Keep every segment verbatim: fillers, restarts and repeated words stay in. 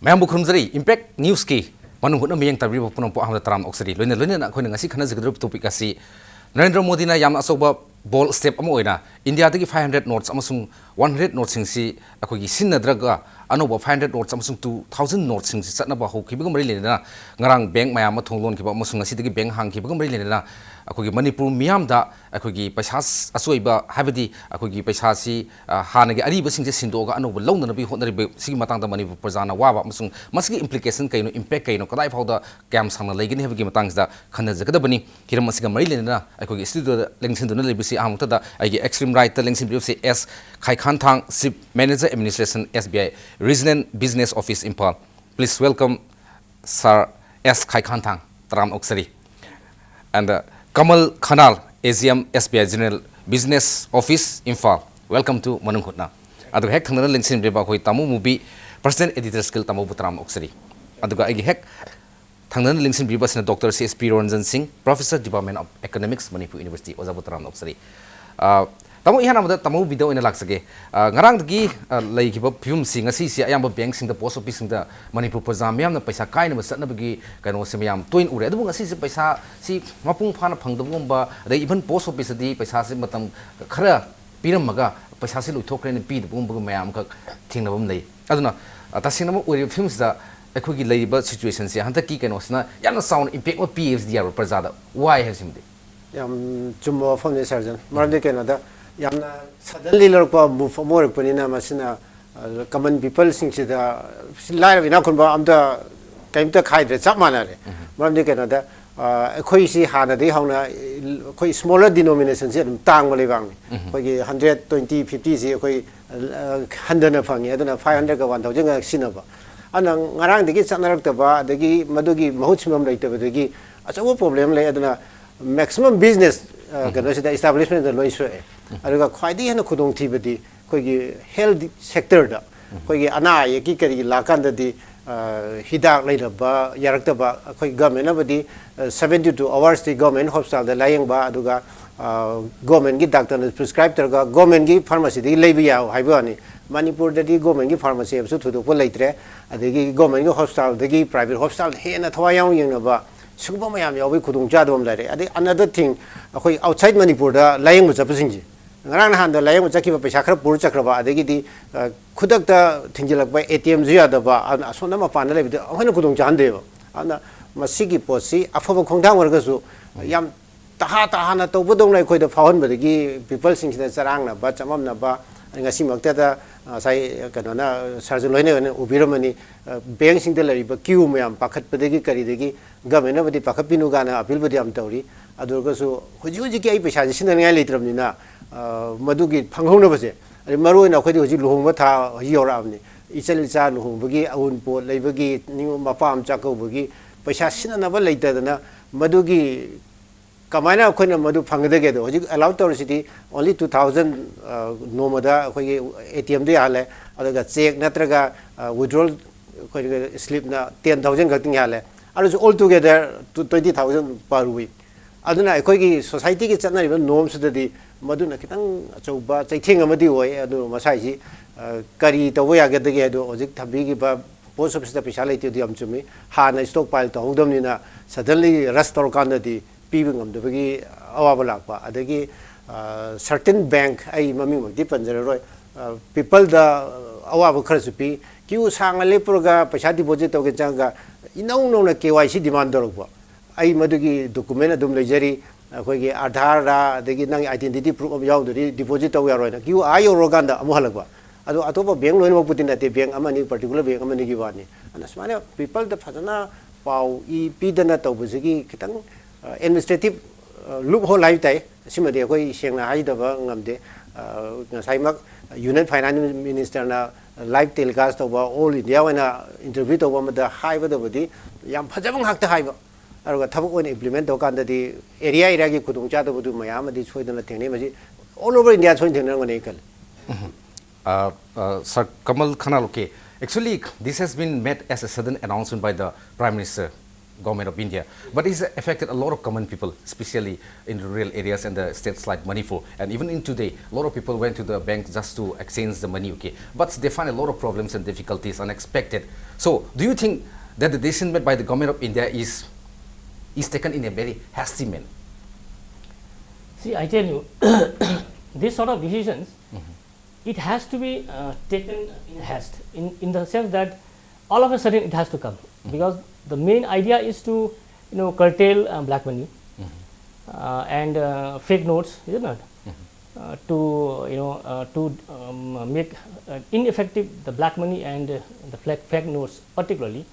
ꯃꯌꯥꯝꯕꯨ ꯈꯨꯔꯨꯝꯖꯔꯤ꯫ Impact Newsꯀꯤ ꯃꯅꯨꯡ ꯍꯨꯠꯅ ꯃꯤꯠꯌꯦꯡ ꯇꯥꯕꯤꯔꯤꯕ ꯄꯨꯝꯅꯃꯛꯄꯨ ꯑꯍꯥꯟꯕꯗ ꯇꯔꯥꯝꯅ ꯑꯣꯛꯆꯔꯤ꯫ ꯂꯣꯏꯅ ꯂꯣꯏꯅꯅ ꯑꯩꯈꯣꯏꯅ ꯉꯁꯤ ꯈꯟꯅꯖꯒꯗꯧꯔꯤꯕ topic ꯑꯁꯤ ꯅꯔꯦꯟꯗ꯭ꯔ ꯃꯣꯗꯤꯅ ꯌꯥꯝꯅ ꯑꯆꯧꯕ bold step ꯑꯃ ꯑꯣꯏꯅ ꯏꯟꯗꯤꯌꯥꯗꯒꯤ five hundred notes ꯑꯃꯁꯨꯡ one hundred noteꯁꯤꯡꯁꯤ ꯑꯩꯈꯣꯏꯒꯤ ꯁꯤꯖꯤꯟꯅꯗ꯭ꯔꯒ ꯑꯅꯧꯕ five hundred notes ꯑꯃꯁꯨꯡ two thousand noteꯁꯤꯡꯁꯤ ꯆꯠꯅꯕ ꯍꯧꯈꯤꯕꯒ ꯃꯔꯤ ꯂꯩꯅꯅ ꯉꯔꯥꯡ bank ꯃꯌꯥꯝ ꯑꯃ ꯊꯣꯡ ꯂꯣꯟꯈꯤꯕ ꯑꯃꯁꯨꯡ ꯉꯁꯤꯗꯒꯤ bank ꯍꯥꯡꯈꯤꯕꯒ ꯃꯔꯤ ꯂꯩꯅꯅ ꯑꯩꯈꯣꯏꯒꯤ ꯃꯅꯤꯄꯨꯔ ꯃꯤꯌꯥꯝꯗ ꯑꯩꯈꯣꯏꯒꯤ ꯄꯩꯁꯥ ꯑꯆꯣꯏꯕ, ꯍꯥꯏꯕꯗꯤ ꯑꯩꯈꯣꯏꯒꯤ ꯄꯩꯁꯥꯁꯤ, ꯑ, ꯍꯥꯟꯅꯒꯤ ꯑꯔꯤꯕꯁꯤꯡꯁꯦ ꯁꯤꯟꯗꯣꯛꯑꯒ ꯑꯅꯧꯕ ꯂꯧꯅꯅꯕꯒꯤ ꯍꯣꯠꯅꯔꯤꯕ ꯁꯤꯒꯤ ꯃꯇꯥꯡꯗ ꯃꯅꯤꯄꯨꯔ ꯄ꯭ꯔꯖꯥꯅ ꯋꯥꯕ ꯑꯃꯁꯨꯡ ꯃꯁꯤꯒꯤ implication ꯀꯩꯅꯣ, impact ꯀꯩꯅꯣ, ꯀꯗꯥꯏ ꯐꯥꯎꯗ ꯀꯌꯥꯝ ꯁꯥꯡꯅ ꯂꯩꯒꯅꯤ ꯍꯥꯏꯕꯒꯤ ꯃꯇꯥꯡꯁꯤꯗ ꯈꯟꯅꯖꯒꯗꯕꯅꯤ꯫ ꯍꯤꯔꯝ ꯑꯁꯤꯒ ꯃꯔꯤ ꯂꯩꯅꯅ ꯑꯩꯈꯣꯏꯒꯤ studioꯗ ꯂꯦꯡꯁꯤꯟꯗꯨꯅ ꯂꯩꯕꯁꯤ ꯑꯍꯥꯟꯕꯃꯛꯇꯗ ꯑꯩꯒꯤ extreme rightꯇ ꯂꯦꯡꯁꯤꯟꯕꯤꯔꯤꯕꯁꯤ S ꯈꯥꯏꯈꯥꯟꯊꯥꯡ, Chief Manager Administration, S B I Regional Business Office, Imphal. Please welcome Sir S ꯈꯥꯏꯈꯥꯟꯊꯥꯡ, ꯇꯔꯥꯝꯅ ꯑꯣꯛꯆꯔꯤ꯫ And, uh, Kamal ꯈꯅꯥꯜ, A G M, S B I Regional Business Office, Imphal. Welcome to ꯃꯅꯨꯡ ꯍꯨꯠꯅ꯫ ꯑꯗꯨꯒ ꯍꯦꯛ ꯊꯪꯅꯅ ꯂꯦꯡꯁꯤꯟꯕꯤꯔꯤꯕ ꯑꯩꯈꯣꯏ ꯇꯥꯃꯣ ꯃꯨꯕꯤ, President Editor Circle, ꯇꯥꯃꯣꯕꯨ ꯇꯔꯥꯝꯅ ꯑꯣꯛꯆꯔꯤ꯫ ꯑꯗꯨꯒ ꯑꯩꯒꯤ ꯍꯦꯛ ꯊꯪꯅꯅ ꯂꯦꯡꯁꯤꯟꯕꯤꯔꯤꯕꯁꯤꯅ Doctor C S P ꯔꯣꯟꯖꯟ ꯁꯤꯡ, Professor, Department of Economics, Manipur University, ꯑꯣꯖꯥꯕꯨ ꯇꯔꯥꯝꯅ ꯑꯣꯛꯆꯔꯤ꯫ ꯑ, ꯇꯥꯃꯣ, ꯏꯍꯥꯟ ꯍꯥꯟꯕꯗ ꯇꯥꯃꯣ ꯃꯨꯕꯤꯗ ꯑꯣꯏꯅ ꯂꯥꯛꯆꯒꯦ꯫ ꯑ, ꯉꯔꯥꯡꯗꯒꯤ, ꯑ, ꯂꯩꯈꯤꯕ ꯐꯤꯕꯝꯁꯤ ꯉꯁꯤꯁꯦ ꯑꯌꯥꯝꯕ bankꯁꯤꯡꯗ, post officeꯁꯤꯡꯗ ꯃꯅꯤꯄꯨꯔ ꯄ꯭ꯔꯖꯥ ꯃꯤꯌꯥꯝꯅ ꯄꯩꯁꯥ ꯀꯥꯏꯅꯕ ꯆꯠꯅꯕꯒꯤ ꯀꯩꯅꯣꯁꯦ ꯃꯌꯥꯝ ꯇꯣꯏꯅ ꯎꯔꯦ꯫ ꯑꯗꯨꯕꯨ ꯉꯁꯤꯁꯦ ꯄꯩꯁꯥꯁꯤ ꯃꯄꯨꯡ ꯐꯥꯅ ꯐꯪꯗꯕꯒꯨꯝꯕ, ꯑꯗꯩ even post officeꯇꯗꯤ ꯄꯩꯁꯥꯁꯤ ꯃꯇꯝ ꯈꯔ ꯄꯤꯔꯝꯃꯒ ꯄꯩꯁꯥꯁꯤ ꯂꯣꯏꯊꯣꯛꯈ꯭ꯔꯦꯅ ꯄꯤꯗꯕꯒꯨꯝꯕꯒ ꯃꯌꯥꯝ ꯑꯃꯈꯛ ꯊꯦꯡꯅꯕ ꯑꯃ ꯂꯩ꯫ ꯑꯗꯨꯅ, ꯑ, ꯇꯁꯦꯡꯅꯃꯛ ꯑꯣꯏꯔꯤꯕ ꯐꯤꯕꯝꯁꯤꯗ ꯑꯩꯈꯣꯏꯒꯤ ꯂꯩꯔꯤꯕ situationꯁꯦ ꯍꯟꯗꯛꯀꯤ ꯀꯩꯅꯣꯁꯤꯅ ꯌꯥꯝꯅ ꯆꯥꯎꯅ impact ꯑꯃ ꯄꯤ ꯍꯥꯏꯕꯁꯤꯗꯤ ꯌꯥꯔꯣꯏ ꯄ꯭ꯔꯖꯥꯗ꯫ Why ꯍꯥꯏꯕꯁꯤꯃꯗꯤ? ꯌꯥꯝ ꯆꯨꯝꯕ ꯋꯥꯐꯝꯅꯤ, ꯁꯥꯔꯖꯟ꯫ ꯃꯔꯝꯗꯤ ꯀꯩꯅꯣꯗ, ꯌꯥꯝꯅ suddenly ꯂꯧꯔꯛꯄ move ꯑꯃ ꯑꯣꯏꯔꯛꯄꯅꯤꯅ, ꯃꯁꯤꯅ, ꯑ, common peopleꯁꯤꯡꯁꯤꯗ, ꯁꯤ ꯂꯥꯏꯔꯕ ꯏꯅꯥꯛ ꯈꯨꯟꯕ ꯑꯝꯇ ꯀꯔꯤꯝꯇ ꯈꯥꯏꯗ꯭ꯔꯦ, ꯆꯞ ꯃꯥꯟꯅꯔꯦ꯫ ꯎꯝ꯫ ꯃꯔꯝꯗꯤ ꯀꯩꯅꯣꯗ, ꯑ, ꯑꯩꯈꯣꯏꯁꯤ ꯍꯥꯟꯅꯗꯒꯤ ꯍꯧꯅ, ꯑꯩꯈꯣꯏ smaller denominationꯁꯤ ꯑꯗꯨꯝ ꯇꯥꯡꯕ ꯂꯩꯕꯥꯛꯅꯤ꯫ ꯎꯝ꯫ ꯑꯩꯈꯣꯏꯒꯤ hundred, twenty, fiftyꯁꯤ ꯑꯩꯈꯣꯏ, ꯑ, ꯍꯟꯊꯅ ꯐꯪꯉꯤ꯫ ꯑꯗꯨꯅ five hundredꯀ one thousandꯒ ꯁꯤꯖꯤꯟꯅꯕ꯫ ꯑꯗꯨꯅ ꯉꯔꯥꯡꯗꯒꯤ ꯆꯠꯅꯔꯛꯇꯕ, ꯑꯗꯒꯤ ꯃꯗꯨꯒꯤ ꯃꯍꯨꯠ ꯁꯤꯟꯐꯝ ꯂꯩꯇꯕꯗꯒꯤ ꯑꯆꯧꯕ problem ꯂꯩ꯫ ꯑꯗꯨꯅ maximum business, ꯑ, ꯎꯝ꯫ ꯀꯩꯅꯣꯁꯤꯗ, establishmentꯗ ꯂꯣꯏ ꯁꯣꯛꯑꯦ꯫ ꯎꯝ꯫ ꯑꯗꯨꯒ ꯈ꯭ꯋꯥꯏꯗꯒꯤ ꯍꯦꯟꯅ ꯈꯨꯗꯣꯡꯊꯤꯕꯗꯤ ꯑꯩꯈꯣꯏꯒꯤ health sectorꯗ, ꯎꯝ꯫ ꯑꯩꯈꯣꯏꯒꯤ ꯑꯅꯥ ꯑꯌꯦꯛꯀꯤ ꯀꯔꯤꯒꯤ ꯂꯥꯛꯀꯥꯟꯗꯗꯤ, ꯑ, ꯍꯤꯗꯥꯛ ꯂꯩꯅꯕ ꯌꯥꯔꯛꯇꯕ, ꯑꯩꯈꯣꯏ governmentꯅꯕꯨꯗꯤ, ꯑ, seventy two hoursꯇꯤ government hospitalꯗ ꯂꯥꯌꯦꯡꯕ, ꯑꯗꯨꯒ, ꯒꯣꯔꯃꯦꯟꯒꯤ ꯗꯥꯛꯇꯔꯅ ꯄ꯭ꯔꯤꯁꯀ꯭ꯔꯥꯏꯕ ꯇꯧꯔꯒ ꯒꯣꯔꯃꯦꯟꯒꯤ ꯐꯥꯔꯃꯥꯁꯤꯗꯒꯤ ꯂꯩꯕ ꯌꯥꯎ ꯍꯥꯏꯕ ꯋꯥꯅꯤ꯫ ꯃꯅꯤꯄꯨꯔꯗꯗꯤ ꯒꯣꯔꯃꯦꯟꯒꯤ ꯐꯥꯔꯃꯥꯁꯤ ꯍꯥꯏꯕꯁꯨ ꯊꯣꯏꯗꯣꯛꯄ ꯂꯩꯇ꯭ꯔꯦ꯫ ꯑꯗꯒꯤ ꯒꯣꯔꯃꯦꯟꯒꯤ ꯍꯣꯁꯄꯤꯇꯥꯜꯗꯒꯤ ꯄ꯭ꯔꯥꯏꯚꯦꯠ ꯍꯣꯁꯄꯤꯇꯥꯜꯗ ꯍꯦꯟꯅ ꯊꯋꯥꯏ ꯌꯥꯎꯅ ꯌꯦꯡꯅꯕ ꯁꯤꯒꯨꯝꯕ ꯃꯌꯥꯝ ꯌꯥꯎꯕꯒꯤ ꯈꯨꯗꯣꯡꯆꯥꯗꯕ ꯑꯃ ꯂꯩꯔꯦ꯫ ꯑꯗꯩ ꯑꯅꯗꯔ ꯊꯤꯡ, ꯑꯩꯈꯣꯏ ꯑꯥꯎꯠꯁꯥꯏꯠ ꯃꯅꯤꯄꯨꯔꯗ ꯂꯥꯏꯌꯦꯡꯕ ꯆꯠꯄꯁꯤꯡꯁꯦ, ꯉꯔꯥꯡ ꯅꯍꯥꯟꯗ ꯂꯥꯏꯌꯦꯡꯕ ꯆꯠꯈꯤꯕ ꯄꯩꯁꯥ ꯈꯔ ꯄꯨꯔ ꯆꯠꯈ꯭ꯔꯕ, ꯑꯗꯒꯤꯗꯤ ꯈꯨꯗꯛꯇ ꯊꯤꯡꯖꯤꯜꯂꯛꯄ, ꯑꯦ ꯇꯤ ꯑꯦꯝꯁꯨ ꯌꯥꯗꯕ, ꯑꯗꯨꯅ ꯑꯁꯣꯝꯗ ꯃꯄꯥꯟꯗ ꯂꯩꯕꯗꯤ ꯑꯩꯈꯣꯏꯅ ꯈꯨꯗꯣꯡ ꯆꯥꯍꯟꯗꯦꯕ꯫ ꯑꯗꯨꯅ ꯃꯁꯤꯒꯤ ꯄꯣꯠꯁꯤ ꯑꯐꯕ ꯈꯣꯡꯊꯥꯡ ꯑꯣꯏꯔꯒꯁꯨ ꯌꯥꯝ ꯇꯍꯥ ꯇꯍꯥꯅ ꯇꯧꯕꯗꯧꯅ ꯑꯩꯈꯣꯏꯗ ꯐꯥꯎꯍꯟꯕꯗꯒꯤ ꯄꯤꯄꯜꯁꯤꯡꯁꯤꯗ ꯆꯔꯥꯡꯅꯕ, ꯆꯃꯝꯅꯕ, ꯉꯁꯤꯃꯛꯇꯗ ꯉꯁꯥꯏ ꯀꯩꯅꯣꯅ, ꯁꯥꯔꯁꯨ ꯂꯣꯏꯅ ꯑꯣꯏꯅ ꯎꯕꯤꯔꯝꯃꯅꯤ, ꯕꯦꯡꯁꯤꯡꯗ ꯂꯩꯔꯤꯕ ꯀ꯭ꯌꯨ ꯃꯌꯥꯝ ꯄꯥꯈꯠꯄꯗꯒꯤ ꯀꯔꯤꯗꯒꯤ ꯒꯃꯦꯟꯅꯕꯨꯗꯤ ꯄꯥꯈꯠꯄꯤꯅꯨ ꯀꯥꯏꯅ ꯑꯄꯤꯜꯕꯨꯗꯤ ꯌꯥꯝ ꯇꯧꯔꯤ꯫ ꯑꯗꯨ ꯑꯣꯏꯔꯒꯁꯨ ꯍꯧꯖꯤꯛ ꯍꯧꯖꯤꯛꯀꯤ ꯑꯩ ꯄꯩꯁꯥꯁꯦ ꯁꯤꯖꯤꯟꯅꯅꯤꯡꯉꯥꯏ ꯂꯩꯇ꯭ꯔꯕꯅꯤꯅ, ꯃꯗꯨꯒꯤ ꯐꯪꯍꯧꯅꯕꯁꯦ, ꯑꯗꯩ ꯃꯔꯨꯑꯣꯏꯅ ꯑꯩꯈꯣꯏꯗꯤ ꯍꯧꯖꯤꯛ ꯂꯨꯍꯣꯡꯕ ꯊꯥ ꯍꯧꯖꯤꯛ ꯌꯧꯔꯛꯑꯕꯅꯤ꯫ ꯏꯆꯜ ꯏꯆꯥ ꯂꯨꯍꯣꯡꯕꯒꯤ, ꯑꯎꯟꯄꯣꯠ ꯂꯩꯕꯒꯤ, ꯅꯤꯉꯣꯜ ꯃꯄꯥ ꯑꯃ ꯆꯥꯛꯀꯧꯕꯒꯤ ꯄꯩꯁꯥ ꯁꯤꯖꯤꯟꯅꯅꯕ ꯂꯩꯇꯗꯅ, ꯃꯗꯨꯒꯤ ꯀꯃꯥꯏꯅ ꯑꯩꯈꯣꯏꯅ ꯃꯗꯨ ꯐꯪꯒꯗꯒꯦ? ꯑꯗꯣ ꯍꯧꯖꯤꯛ ꯑꯦꯂꯥꯎ ꯇꯧꯔꯤꯁꯤꯗꯤ only two thousand, ꯅꯣꯡꯃꯗ ꯑꯩꯈꯣꯏꯒꯤ ꯑꯦ ꯇꯤ ꯑꯦꯝꯗ ꯌꯥꯍꯜꯂꯦ, ꯑꯗꯨꯒ ꯆꯦꯛ ꯅꯠꯇ꯭ꯔꯒ withdrawal ꯑꯩꯈꯣꯏꯒꯤ ꯁ꯭ꯂꯤꯞꯅ ten thousand ꯈꯛꯇꯪ ꯌꯥꯍꯜꯂꯦ꯫ ꯑꯗꯨꯁꯨ all together twenty thousand per week꯫ ꯑꯗꯨꯅ ꯑꯩꯈꯣꯏꯒꯤ ꯁꯣꯁꯥꯏꯇꯤꯒꯤ ꯆꯠꯅꯔꯤꯕ ꯅꯣꯔꯝꯁꯤꯗꯗꯤ ꯃꯗꯨꯅ ꯈꯤꯇꯪ ꯑꯆꯧꯕ ꯆꯩꯊꯦꯡ ꯑꯃꯗꯤ ꯑꯣꯏ꯫ ꯑꯗꯨ ꯃꯁꯥꯏꯁꯤ ꯀꯔꯤ ꯇꯧꯕ ꯌꯥꯒꯗꯒꯦ ꯍꯥꯏꯗꯣ ꯍꯧꯖꯤꯛ ꯊꯝꯕꯤꯈꯤꯕ ꯄꯣꯁ ꯑꯣꯐꯤꯁꯇ ꯄꯩꯁꯥ ꯂꯩꯇꯦ ꯑꯗꯨ ꯌꯥꯝ ꯆꯨꯝꯃꯤ꯫ ꯍꯥꯟꯅ ꯁ꯭ꯇꯣꯛ ꯄꯥꯏꯜ ꯇꯧꯍꯧꯗꯕꯅꯤꯅ ꯁꯗꯟꯂꯤ ꯔꯁ ꯇꯧꯔꯀꯥꯟꯗꯗꯤ ꯄꯤꯕ ꯉꯝꯗꯕꯒꯤ ꯑꯋꯥꯕ ꯂꯥꯛꯄ꯫ ꯑꯗꯒꯤ ꯁꯔꯇꯦꯟ ꯕꯦꯡꯛ, ꯑꯩ ꯃꯃꯤꯡꯃꯛꯇꯤ ꯄꯟꯖꯔꯔꯣꯏ, ꯄꯤꯄꯜꯗ ꯑꯋꯥꯕ ꯈꯔꯁꯨ ꯄꯤ꯫ ꯀ꯭ꯌꯨ ꯁꯥꯡꯅ ꯂꯦꯞꯄꯨꯔꯒ ꯄꯩꯁꯥ ꯗꯤꯄꯣꯖꯤꯠ ꯇꯧꯒꯦ ꯆꯪꯉꯒ ꯏꯅꯧ ꯅꯧꯅ ꯀꯦ ꯋꯥꯏ ꯁꯤ ꯗꯤꯃꯥꯟ ꯇꯧꯔꯛꯄ꯫ ꯑꯩ ꯃꯗꯨꯒꯤ ꯗꯣꯀꯨꯃꯦꯟ ꯑꯗꯨꯝ ꯂꯩꯖꯔꯤ꯫ ꯑꯩꯈꯣꯏꯒꯤ ꯑꯥꯙꯥꯔꯔ ꯑꯗꯒꯤ ꯅꯪꯒꯤ ꯑꯥꯏꯗꯦꯟꯇꯤꯇꯤ ꯄ꯭ꯔꯨꯐ ꯑꯃ ꯌꯥꯎꯗ꯭ꯔꯗꯤ ꯗꯤꯄꯣꯖꯤꯠ ꯇꯧ ꯌꯥꯔꯣꯏꯅ ꯀ꯭ꯌꯨ ꯑꯥ ꯌꯧꯔꯨꯔꯀꯥꯟꯗ ꯑꯃꯨꯛ ꯍꯜꯂꯛꯄ꯫ ꯑꯗꯣ ꯑꯇꯣꯞꯄ ꯕꯦꯡꯛ ꯂꯣꯏꯅꯃꯛꯄꯨꯗꯤ ꯅꯠꯇꯦ, ꯕꯦꯡꯛ ꯑꯃꯅꯤ, ꯄꯥꯔꯇꯤꯀꯨꯂꯔ ꯕꯦꯡꯛ ꯑꯃꯅꯤꯒꯤ ꯋꯥꯅꯤ꯫ ꯑꯗꯨꯅ ꯁꯨꯃꯥꯏꯅ ꯄꯤꯄꯜꯗ ꯐꯖꯅ ꯄꯥꯎ ꯏ ꯄꯤꯗꯅ ꯇꯧꯕꯁꯤꯒꯤ ꯈꯤꯇꯪ ꯑꯦꯗꯃꯤꯅꯤꯁꯇ꯭ꯔꯦꯇꯤꯞ ꯂꯨꯞ ꯍꯣꯜ ꯍꯥꯏꯕ ꯇꯥꯏ꯫ ꯑꯁꯤꯃꯗꯤ ꯑꯩꯈꯣꯏ ꯁꯦꯡꯅ ꯍꯥꯏꯗꯕ ꯉꯝꯗꯦ꯫ ꯉꯁꯥꯏꯃꯛ ꯌꯨꯅꯤꯌꯟ ꯐꯥꯏꯅꯥꯟꯁ ꯃꯤꯅꯤꯁꯇꯔꯅ ꯂꯥꯏꯚ ꯇꯦꯂꯤꯀꯥꯁ ꯇꯧꯕ, ꯑꯣꯜ ꯏꯟꯗꯤꯌꯥ ꯑꯣꯏꯅ ꯏꯟꯇꯔꯚ꯭ꯌꯨ ꯇꯧꯕ ꯑꯃꯗ ꯍꯥꯏꯕꯗꯕꯨꯗꯤ ꯌꯥꯝ ꯐꯖꯕ ꯉꯥꯛꯇ ꯍꯥꯏꯕ, ꯑꯗꯨꯒ ꯊꯕꯛ ꯑꯣꯏꯅ ꯏꯝꯄ꯭ꯂꯤꯃꯦꯟ ꯇꯧꯔꯀꯥꯟꯗꯗꯤ ꯑꯦꯔꯤꯌꯥ ꯑꯦꯔꯤꯌꯥꯒꯤ ꯈꯨꯗꯣꯡꯆꯥꯗꯕꯗꯨ ꯃꯌꯥꯝ ꯑꯃꯗꯤ ꯁꯣꯏꯗꯅ ꯊꯦꯡꯅꯩ꯫ ꯃꯁꯤ ꯑꯣꯜ ꯑꯣꯚꯔ ꯏꯟꯗꯤꯌꯥ ꯁꯣꯏꯅ ꯊꯦꯡꯅꯔꯝꯒꯅꯤ ꯑꯩ ꯈꯜꯂꯤ꯫ Uh, uh, Sir Kamal Khanaloke, actually, this has been made as a sudden announcement by the Prime Minister. government of India, but it's affected a lot of common people, especially in rural areas and the states like Manipur. And even in today, a lot of people went to the bank just to exchange the money, okay? But they find a lot of problems and difficulties unexpected. So, do you think that the decision made by the government of India is is taken in a very hasty manner? See, I tell you, this sort of decisions, it has to be uh, taken in haste, in, in the sense that all of a sudden it has to come, because the main idea is to, you know, curtail uh, black money uh, and uh, fake notes, is it not? Uh, to, you know, uh, to um, make uh, ineffective the black money and uh, the fake, fake notes particularly.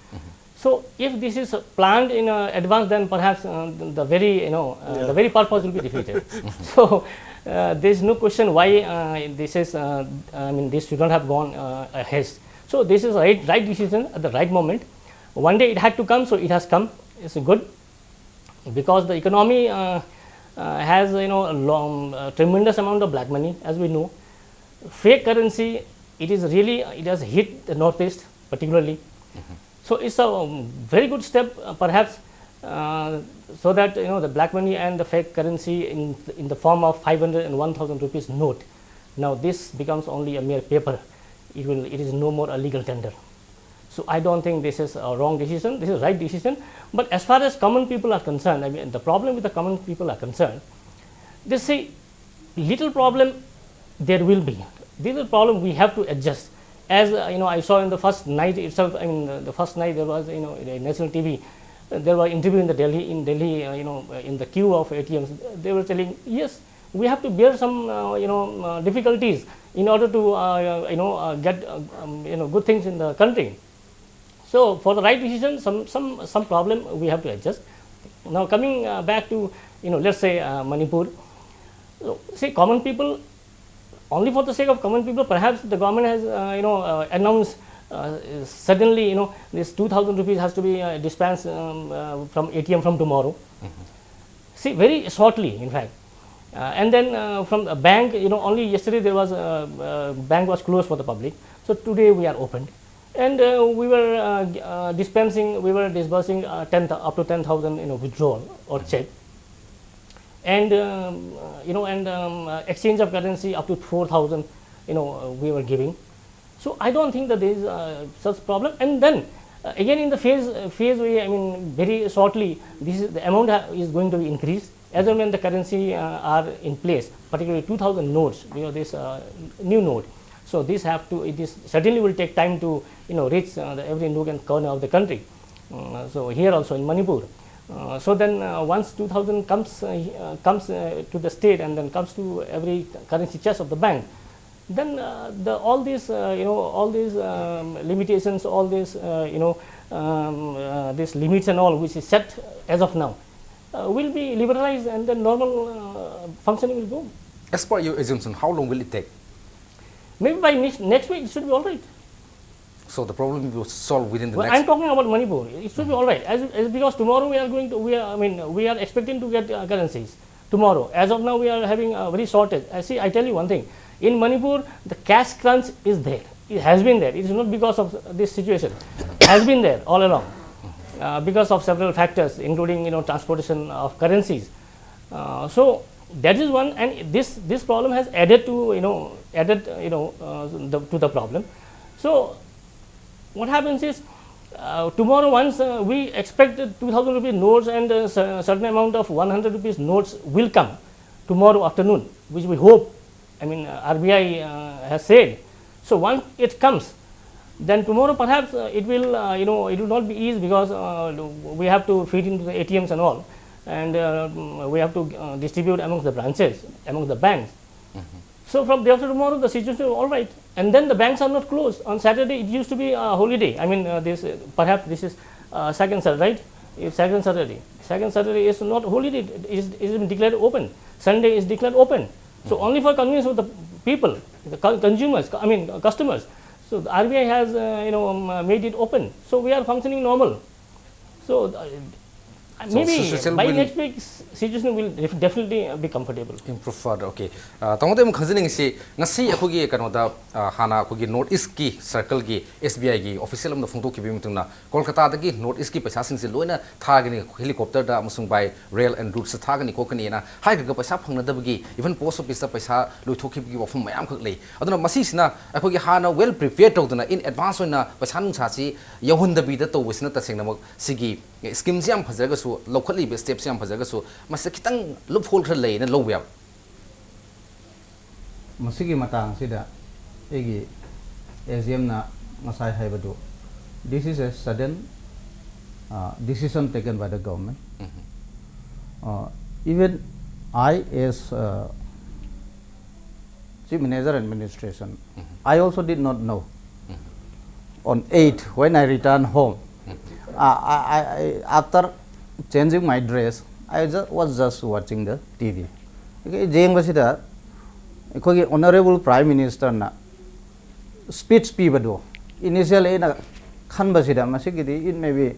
So if this is planned in uh, advance, then perhaps uh, the very, you know, uh, Yeah. the very purpose will be defeated. So uh, there is no question why uh, this is. Uh, I mean, this should not have gone uh, ahead. So this is right, right decision at the right moment. One day it had to come, so it has come. It's good, because the economy uh, uh, has, you know, a long, uh, tremendous amount of black money, as we know. Fake currency, it is really, it has hit the Northeast particularly. So it's a um, very good step, uh, perhaps, uh, so that, you know, the black money and the fake currency in in the form of five hundred and one thousand rupees note. Now this becomes only a mere paper. It will, it is no more a legal tender. So I don't think this is a wrong decision. This is right decision. But as far as common people are concerned, I mean, the problem with the common people are concerned, they say little problem there will be. Little problem we have to adjust. As uh, you know, I saw in the first night itself. I mean, the, the first night there was, you know, the national T V. Uh, there were interview in the Delhi, in Delhi, uh, you know, uh, in the queue of A T Ms. They were telling, yes, we have to bear some, uh, you know, uh, difficulties in order to, uh, you know, uh, get uh, um, you know, good things in the country. So for the right decision, some some some problem we have to adjust. Now coming uh, back to, you know, let's say uh, Manipur. So, see, common people, only for the sake of common people, perhaps the government has, uh, you know, uh, announced uh, suddenly, you know, this two thousand rupees has to be uh, dispensed um, uh, from A T M from tomorrow. See, very shortly, in fact. Uh, and then uh, from the bank, you know, only yesterday there was uh, uh, bank was closed for the public. So today we are opened. And uh, we were uh, g- uh, dispensing, we were disbursing uh, ten, up to ten thousand, you know, withdrawal or check, and um, uh, you know, and um, uh, exchange of currency up to four thousand, you know, uh, we were giving. So I don't think that there is uh, such problem. And then uh, again in the phase uh, phase way, I mean, very shortly, this is, the amount ha- is going to be increased as and when the currency uh, are in place, particularly two thousand notes, you know, this uh, new note. So this have to, it is certainly will take time to, you know, reach uh, the every nook and corner of the country. Uh, so here also in Manipur. Uh, so then uh, once two thousand comes uh, he- uh, comes uh, to the state and then comes to every currency chest of the bank, then uh, the all these uh, you know, all these um, limitations, all these uh, you know um, uh, these limits and all which is set as of now uh, will be liberalized, and then normal uh, functioning will go. As per your assumption, how long will it take? Maybe by next, next week it should be all right. So the problem will solve within the Well, next. I'm talking about Manipur. It should be all right, as, as because tomorrow we are going to, we are, I mean, we are expecting to get uh, currencies tomorrow. As of now, we are having a very shortage. I see. I tell you one thing. In Manipur, the cash crunch is there. It has been there. It is not because of this situation. Has been there all along, uh, because of several factors, including, you know, transportation of currencies. Uh, so that is one, and this this problem has added to, you know, added, you know, uh, the, to the problem. So what happens is, uh, tomorrow once uh, we expect two thousand rupees notes and a cer- certain amount of one hundred rupees notes will come tomorrow afternoon, which we hope, I mean, uh, R B I uh, has said. So once it comes, then tomorrow perhaps uh, it will, uh, you know, it will not be easy because uh, we have to feed into the A T Ms and all, and uh, we have to uh, distribute amongst the branches, amongst the banks. So from day after tomorrow, the situation is all right. And then the banks are not closed. On Saturday, it used to be a holiday. I mean, uh, this uh, perhaps this is uh, second Saturday, right? It's second Saturday. Second Saturday is not holiday. It is, it is declared open. Sunday is declared open. So only for convenience of the people, the co- consumers, I mean, uh, customers. So the R B I has, uh, you know, um, uh, made it open. So we are functioning normal. So uh, So, maybe situation by will next week, situation will def- definitely be comfortable. Improve further. Okay. ꯑ, ꯇꯥꯃꯣꯗ ꯑꯃꯨꯛ ꯈꯪꯖꯅꯤꯡꯉꯤꯁꯤ, ꯉꯁꯤ ꯑꯩꯈꯣꯏꯒꯤ ꯀꯩꯅꯣꯗ, ꯑ, ꯍꯥꯟꯅ ꯑꯩꯈꯣꯏꯒꯤ North East ꯀꯤ circle ꯒꯤ S B I ꯒꯤ official ꯑꯃꯗ ꯐꯣꯡꯗꯣꯛꯈꯤꯕꯒꯤ ꯃꯇꯨꯡꯗ, ꯀꯣꯜꯀꯇꯥꯗꯒꯤ North East ꯀꯤ ꯄꯩꯁꯥꯁꯤꯡꯁꯦ ꯂꯣꯏꯅ ꯊꯥꯒꯅꯤ, helicopter ꯗ ꯑꯃꯁꯨꯡ by rail and route ꯇ ꯊꯥꯒꯅꯤ ꯈꯣꯠꯀꯅꯤꯅ ꯍꯥꯏꯈ꯭ꯔꯒ, ꯄꯩꯁꯥ ꯐꯪꯅꯗꯕꯒꯤ, even post office ꯇ ꯄꯩꯁꯥ ꯂꯣꯏꯊꯣꯛꯈꯤꯕꯒꯤ ꯋꯥꯐꯝ ꯃꯌꯥꯝꯈꯛ ꯂꯩ꯫ ꯑꯗꯨꯅ ꯃꯁꯤꯁꯤꯅ ꯑꯩꯈꯣꯏꯒꯤ ꯍꯥꯟꯅ well prepared ꯇꯧꯗꯅ, in advance ꯑꯣꯏꯅ ꯄꯩꯁꯥ ꯅꯨꯡꯁꯥꯁꯤ ꯌꯧꯍꯟꯗꯕꯤꯗ ꯇꯧꯕꯁꯤꯅ ꯇꯁꯦꯡꯅꯃꯛ ꯁꯤꯒꯤ scheme ꯁꯤ ꯌꯥꯝ ꯐꯖꯔꯒꯁꯨ, ꯂꯧꯈꯠꯂꯤꯕ step ꯁꯤ ꯌꯥꯝ ꯐꯖꯔꯒꯁꯨ, ꯃꯁꯤꯗ ꯈꯤꯇꯪ loophole ꯈꯔ ꯂꯩꯅ ꯂꯧꯕ ꯌꯥꯕ꯫ ꯃꯁꯤꯒꯤ ꯃꯇꯥꯡꯁꯤꯗ ꯑꯩꯒꯤ A G M ꯅ ꯉꯁꯥꯏ ꯍꯥꯏꯕꯗꯨ, this is a sudden, uh, decision taken by the government. Uh, even I, as, uh, Chief Manager Administration, I also did not know. On eight, when I returned home, uh, I, I, I, after changing my dress, I just, was just watching the T V. Okay, ꯌꯦꯡꯕꯁꯤꯗ ꯑꯩꯈꯣꯏꯒꯤ Honorable Prime Minister ꯅ speech ꯄꯤꯕꯗꯣ, initial ꯑꯩꯅ ꯈꯟꯕꯁꯤꯗ ꯃꯁꯤꯒꯤꯗꯤ it may be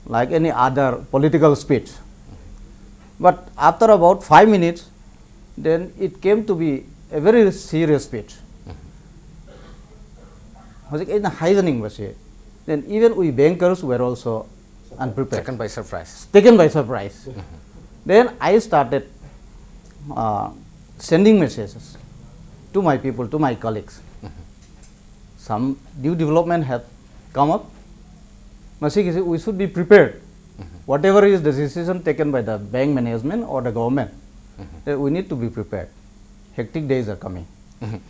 like any other political speech. But after about five minutes, then it came to be a very serious speech. ꯍꯧꯖꯤꯛ ꯑꯩꯅ ꯍꯥꯏꯖꯅꯤꯡꯕꯁꯤ, then even we bankers were also unprepared. Taken by surprise. Taken by surprise. Then I started, uh, sending messages to my people, to my colleagues. Some new development have come up. ꯃꯁꯤꯒꯤꯁꯤ we should be prepared. Whatever is the decision taken by the bank management or the government, that we need to be prepared. Hectic days are coming.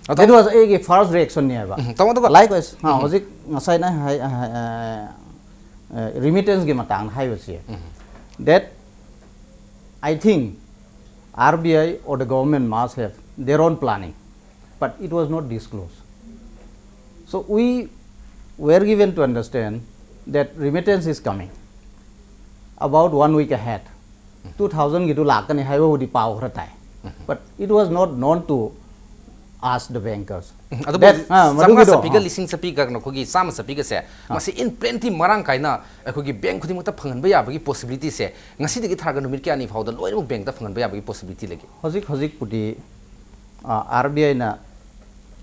That was ꯑꯩꯒꯤ first reaction ꯅꯦꯕ꯫ ꯎꯝ, ꯇꯥꯃꯣ, ꯑꯗꯨꯒ Likewise, ꯍꯥ, ꯍꯧꯖꯤꯛ ꯉꯁꯥꯏꯅ ꯍꯥꯏ, ꯍꯥꯏ, ꯑ, ꯑ, remittance ꯀꯤ ꯃꯇꯥꯡꯗ ꯍꯥꯏꯕꯁꯦ, that I think R B I or the government must have their own planning, but it was not disclosed. So we were given to understand that remittance is coming about one week ahead. Two thousand ꯒꯤꯗꯨ ꯂꯥꯛꯀꯅꯤ ꯍꯥꯏꯕꯕꯨꯗꯤ ꯄꯥꯎ ꯈꯔ ꯇꯥꯏ, but it was not known to ask the bankers. ꯑꯗꯨꯕꯨ That, ꯑꯥ, ꯆꯥꯝꯃꯉꯥ ꯃꯗꯨꯒꯤꯗꯣ, ꯆꯠꯄꯤꯒ ꯑꯥ. ꯂꯤꯁꯤꯡ ꯆꯠꯄꯤꯒ ꯑꯩꯈꯣꯏꯒꯤ ꯆꯥꯝꯃ ꯆꯠꯄꯤꯒꯁꯦ ꯃꯁꯤ in plenty ꯃꯔꯥꯡ ꯀꯥꯏꯅ ꯑꯩꯈꯣꯏꯒꯤ ꯕꯦꯡ ꯈꯨꯗꯤꯡꯃꯛꯇ ꯐꯪꯍꯟꯕ ꯌꯥꯕꯒꯤ possibility ꯁꯦ ꯉꯁꯤꯗꯒꯤ ꯊꯥꯔꯒ ꯅꯨꯃꯤꯠ ꯀꯌꯥꯅꯤ ꯐꯥꯎꯗ ꯂꯣꯏꯅꯃꯛ ꯕꯦꯡꯛꯇ ꯐꯪꯍꯟꯕ ꯌꯥꯕꯒꯤ possibility ꯂꯩꯒꯦ? ꯍꯧꯖꯤꯛ ꯍꯧꯖꯤꯛꯄꯨꯗꯤ, ꯑꯥ, RBIꯅ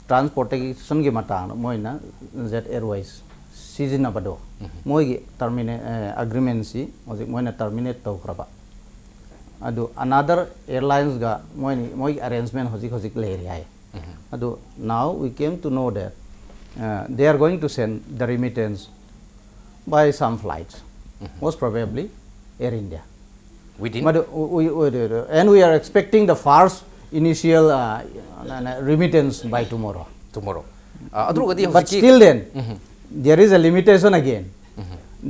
transportationꯒꯤ ꯃꯇꯥꯡꯗ ꯃꯣꯏꯅ Jet Airways ꯁꯤꯖꯤꯟꯅꯕꯗꯣ, ꯃꯣꯏꯒꯤ terminate, ꯑꯦ, agreementꯁꯤ ꯍꯧꯖꯤꯛ ꯃꯣꯏꯅ terminate ꯇꯧꯈ꯭ꯔꯕ꯫ ꯑꯗꯨ another airlinesꯒ ꯃꯣꯏꯅꯤ, ꯃꯣꯏꯒꯤ arrangement ꯍꯧꯖꯤꯛ ꯍꯧꯖꯤꯛ ꯂꯩꯔꯤ ꯍꯥꯏ꯫ ꯑꯗꯨ now we came to know that, uh, they are going to send the remittance by some flights, most probably Air India. Within ꯃꯗꯨ, we, we, we, and we are expecting the first initial, uh, remittance by tomorrow. Tomorrow. ꯑ, ꯑꯗꯨ ꯑꯣꯏꯔꯒꯗꯤ But ꯍꯧꯖꯤꯛꯀꯤ still then, there is a limitation again.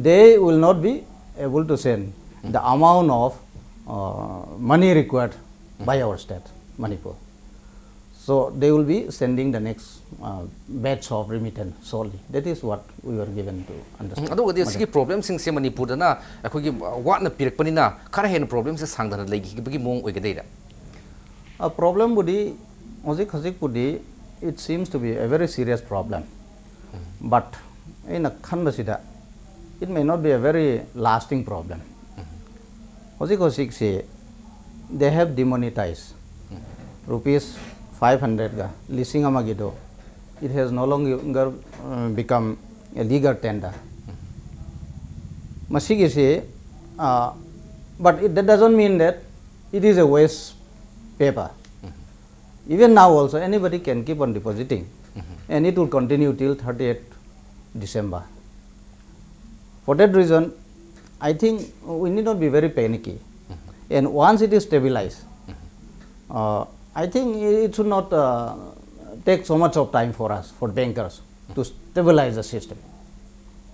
They will not be able to send the amount of, uh, money required by our state, Manipur. So they will be sending the next, uh, batch of remittance solely. That is what we were given to understand. ꯑꯗꯨꯒꯗꯤ ꯁꯤꯒꯤ problemꯁꯤꯡꯁꯦ ꯃꯅꯤꯄꯨꯔꯗꯅ ꯑꯩꯈꯣꯏꯒꯤ ꯋꯥꯠꯅ ꯄꯤꯔꯛꯄꯅꯤꯅ ꯈꯔ ꯍꯦꯟꯅ problemꯁꯦ ꯁꯥꯡꯗꯅ ꯂꯩꯈꯤꯕꯒꯤ ꯃꯑꯣꯡ ꯑꯣꯏꯒꯗꯣꯏꯔꯥ? ꯑ, problemꯕꯨꯗꯤ ꯍꯧꯖꯤꯛ ꯍꯧꯖꯤꯛꯄꯨꯗꯤ it seems to be a very serious problem. But ꯑꯩꯅ ꯈꯟꯕꯁꯤꯗ, it may not be a very lasting problem. ꯍꯧꯖꯤꯛ ꯍꯧꯖꯤꯛꯁꯤ they have demonetized rupees five hundredꯒ ꯂꯤꯁꯤꯡ ꯑꯃꯒꯤꯗꯣ, it has no longer, uh, become a legal tender. ꯃꯁꯤꯒꯤꯁꯤ, uh, but it, that doesn't mean that it is a waste paper. Even now also, anybody can keep on depositing, and it will continue till thirtieth December. For that reason, I think we need not be very panicky. And once it is stabilized, uh, I think it should not, uh, take so much of time for us, for bankers, to stabilize the system.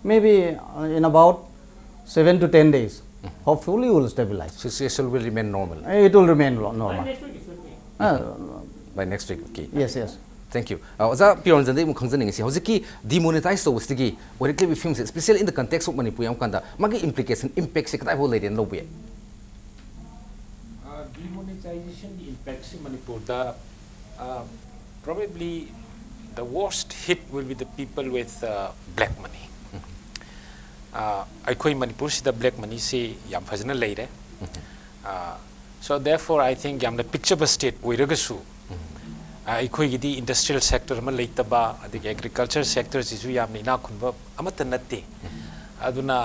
Maybe, uh, in about seven to ten days, hopefully we will stabilize. Situation will remain normal. It will remain lo- normal. Uh, By next week, okay. Yes, yes. Thank you. ꯑ, ꯑꯣꯖꯥ ꯄꯤꯌꯣꯟꯖꯟꯗꯒꯤ ꯑꯃꯨꯛ ꯈꯪꯖꯅꯤꯡꯉꯤꯁꯤ, ꯍꯧꯖꯤꯛꯀꯤ demonetize ꯇꯧꯕꯁꯤꯗꯒꯤ ꯑꯣꯏꯔꯛꯂꯤꯕ ꯐꯤꯕꯝꯁꯦ, especially in the context of Manipur ꯌꯦꯡꯕ ꯀꯥꯟꯗ, ꯃꯥꯒꯤ implication, impactꯁꯦ ꯀꯗꯥꯏꯐꯥꯎ ꯂꯩꯔꯦꯅ ꯂꯧꯕ ꯌꯥꯏ? ꯗꯤꯃꯣꯅꯤꯇꯥꯏꯖꯦꯁꯟꯒꯤ ꯏꯝꯄꯦꯛꯁꯤ ꯃꯅꯤꯄꯨꯔꯗ ꯑ, Probably the worst hit will be the people with uh, black money. Uh, ꯑꯩꯈꯣꯏ ꯃꯅꯤꯄꯨꯔꯁꯤꯗ black moneyꯁꯤ ꯌꯥꯝ ꯐꯖꯅ ꯂꯩꯔꯦ. Uh, so therefore I think ꯌꯥꯝꯅ ꯄꯤꯛꯆꯕ state ꯑꯣꯏꯔꯒꯁꯨ, uh, ꯑꯩꯈꯣꯏꯒꯤꯗꯤ industrial sector ꯑꯃ ꯂꯩꯇꯕ, ꯑꯗꯒꯤ agriculture sectorꯁꯤꯁꯨ ꯌꯥꯝꯅ ꯏꯅꯥꯛ ꯈꯨꯟꯕ ꯑꯃꯠꯇ ꯅꯠꯇꯦ. ꯑꯗꯨꯅ